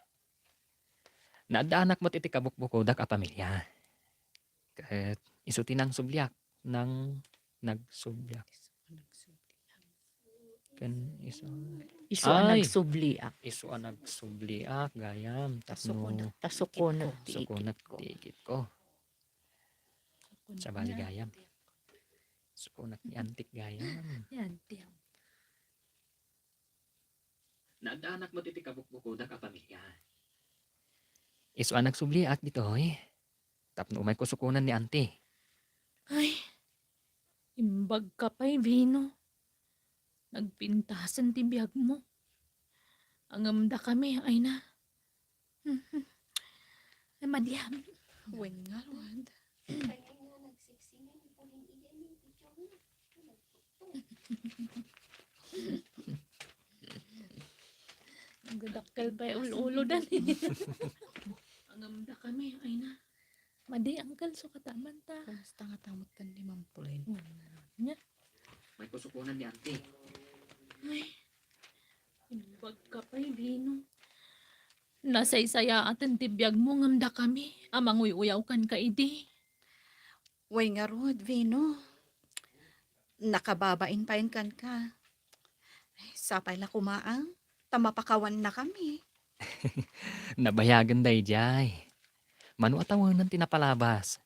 Naaddaanak met iti kabukbukodak a pamilia. Ket isu ti nangsubliak, nang-, nagsubliak. Ken isu. Isu a Ay! Nagsubliak. Isu a nagsubliak, gayam. Tapno Tasukonak. Tasukonak ti ikitko. Sukonak ti ikitko. Sabali gayam. Sukonak ni antik gayam. Ni antik. Naaddaanak met iti kabukbukodak a pamilia. Isu a nagsubliak ditoy. Tapno umayko sukonan ni anti. Ay, imbagka pay, Vino. Nagpintasen ti biagmo. Ngem dakami, ay na. Ay, madiam. Wen ngarud. Nagdakkel pay ul-ulo dan. Ngem dakami, ay na. Madi, Uncle, sukataman ta. Kumusta nga tamot kan ni Ma'am Pauline? Wen ngarud. Nya? Umayko sukonan ni anti. Ay, imbagka pay, Vino. Nasaysayaaten ti biagmo ngem dakami a manguy-uyaw kenka idi. Wen ngarud, Vino. Nakababain payen kenka. Ay, sapay la koma a, ta mapakawannakami. Nabayagen daydiay. Mano a tawengen ti napalabas?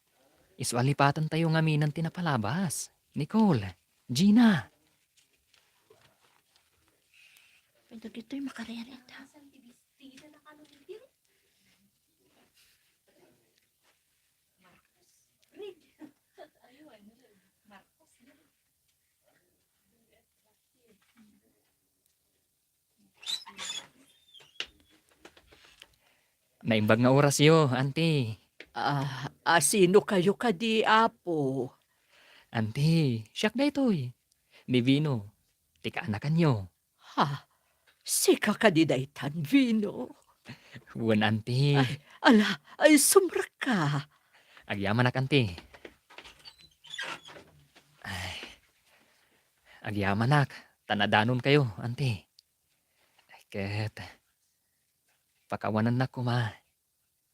Isu a lipatentayo ngaminen ti napalabas. Nicole, Gina. Pwede dito'y makarereta. Naimbag nga orasyo, Auntie. Ah, ah, sino kayo kadi, Apo? Auntie, siak daytoy. Ni Vino, ti kaanakanyo. Ha? Sika kadi daytan, Vino? Wen, Auntie. Ay, ala, ay, sumrekka. Agyamanak, Auntie. Ay, agyamanak, ta nadanonkayo, Auntie. Ay, ket, pakawanennak koma.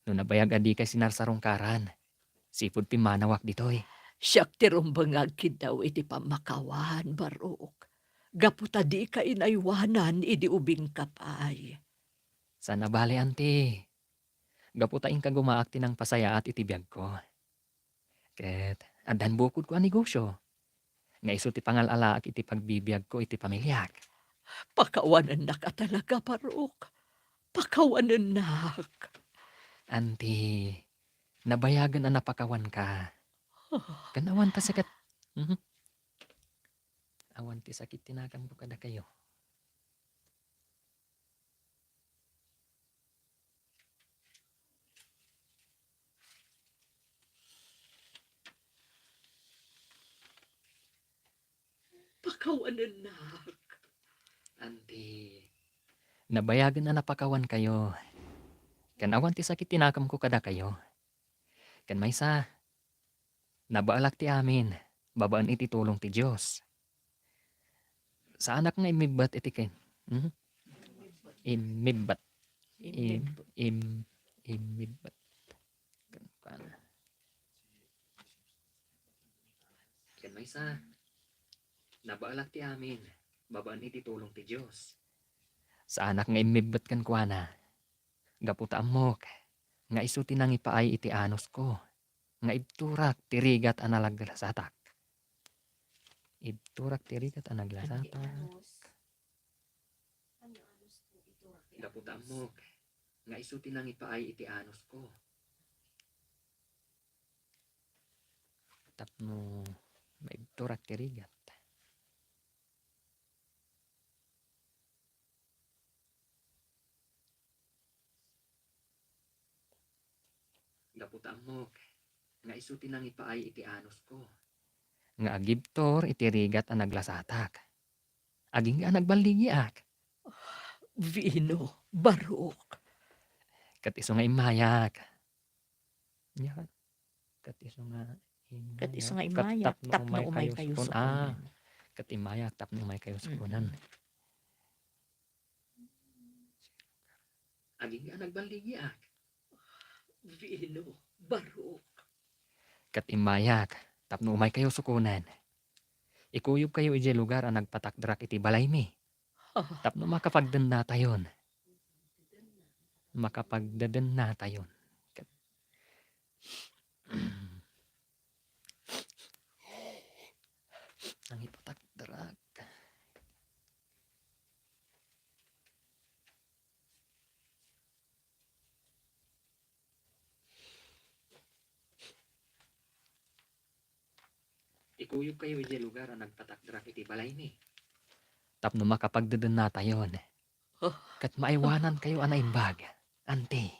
No nabayag a dikay sinarsarungkaran, sipud pimmanawak ditoy. Siak ti rumbeng nga agkiddaw iti pammakawan, Barok. Gapu ta dika inaywanan idi ubingka pay. Saan a bale, Auntie. Gapu ta inkagumaak ti nangpasayaat iti biagko. Ket addan bukodko a negosio nga isu ti pangal-alaak iti pagbibiagko iti pamiliak. Pakawanennak a talaga, Barok. Pakawanennak. Auntie, nabayagen a napakawanka. Ah. Ken awan ta sakit. Mhm. Awan ti sakit ti nakanko kadakayo. Pakawanennak. Auntie, nabayagen a napakawankayo. Ken awan ti sakit ti nakanko kadakayo. Ken maysa, nabaelak ti amin babaen iti tulong ti Dios. Saanak nga immibbet iti ken-, mhm. Immibbet. Im-, im-, immibbet. Ken kuana. Ken maysa, nabaelak ti amin babaen iti tulong ti Dios. Saanak nga immibbet kenkuana. Gapu ta ammok nga isu ti nangipaay iti anusko, nga ibturak ti rigat a naglasatak. Ibturak ti rigat a naglasatak. Gapu ta ammok nga isu ti nangipaay iti anusko. Tapno maibturak ti rigat. Gapu ta ammok nga isu ti nangipaay iti anusko. Nga agibtur iti rigat a naglasatak. Agingga a nagballigiak. Vino, Barok. Ket isu nga immayak. Nya, ket isu nga immayak. Ket isu nga immayak, tapno umaykayo sukon-, ah, ket immayak tapno umaykayo sukonen. Mm. Agingga a nagballigiak. Vino, Barok. Ket immayak tapno umaykayo sukonen. Ikuyogkayo idiay lugar a nagpatakderak iti balaymi. Ah. Tapno makapagdennatayon. Makapagdedennatayon. Ket nangipatakderak. Ikuyogkayo idiay lugar a nagpatakderak iti balaymi. Tapno makapagdedennatayon. Oh. Ket maaywanankayo a naimbag, Auntie.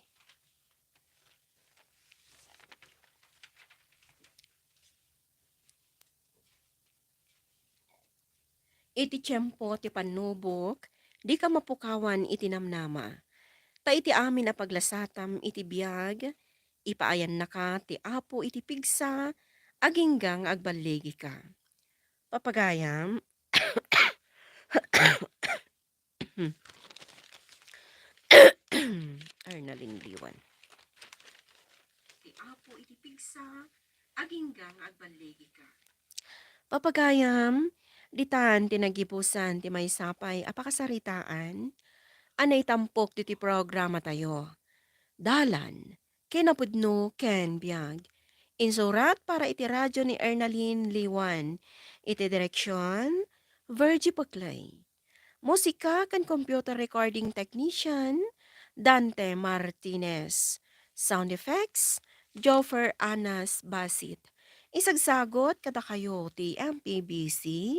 Iti tiempo ti pannubok, dika mapukawan iti namnama. Ta iti amin a paglasatam iti biag, ipaayannaka ti Apo iti pigsa, agingga nga agballigika. Papagayam, Arnalin Diwan. Ti Apo iti pigsa, agingga nga agballigika. Papagayam, ditan ti nagibusan ti maysa pay a pakasaritaan a naitampok diti programatayo. Dalan, kinapudno ken biag. Insurat para iti radyo ni Ernalyn Liwan. Iti direksyon, Virgie Puclay. Musika ken computer recording technician, Dante Martinez. Sound effects, Joffer Anas Basit. Isagsagot kadakayo ti M P B C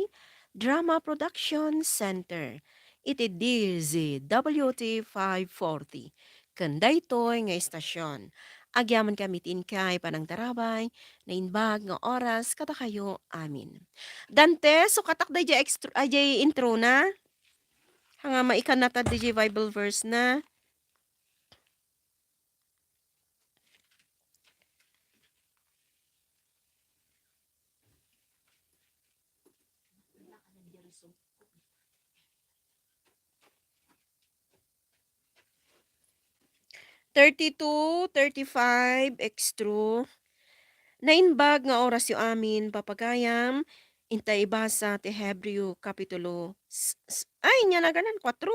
Drama Production Center iti D Z W T five forty. Ken daytoy nga istasyon, agyamankami ti inkay panangtarabay, naimbag nga oras kadakayo amin. Dante, sukatak daydiay extro-, ay, diay intro na. Haan nga maikannatad daydiay Bible verse na. Thirty-two, thirty-five, extra. Naimbag nga orasyo amin, papagayam, inta ibasa ti Hebreo Kapitulo s-, s-, ay, ania naganan? Kuatro.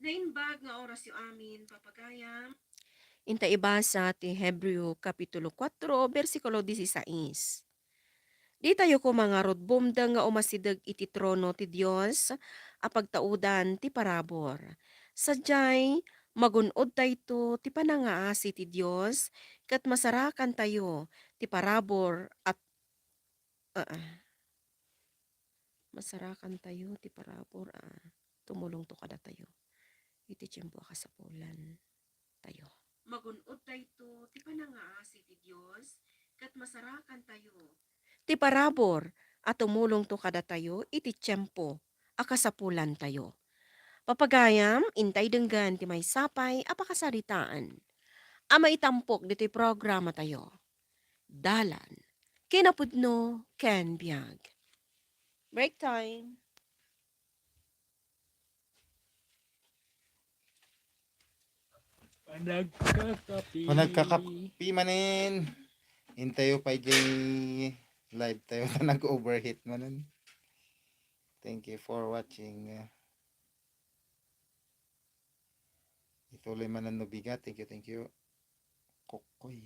Naimbag nga orasyo amin, papagayam. Inta ibasa ti Hebreo Kapitulo kuatro, bersikulo disisais. Ditayo koma ngarud bumdeng nga umasideg iti trono ti Dios a pagtaudan ti parabur. Sadiay, magun-odtayto ti panangaasi ti Dios ket masarakantayo ti parabur a, a, masarakantayo ti parabur a tumulongto kadatayo iti tiempo a kasapulantayo. Magun-odtayto ti panangaasi ti Dios ket masarakantayo ti parabur a tumulongto kadatayo iti tiempo a kasapulantayo. Papagayam, intay denggen ti maysa pay a pakasaritaan a maitampok ditoy programatayo. Dalan, kinapudno, ken biag. Break time. Panagkakapi. Panagkakapi manen. Intayo pay diay live tayo ta nag-overheat manen. Thank you for watching. Ituloy manen no bigat. Thank you, thank you. Kukoy.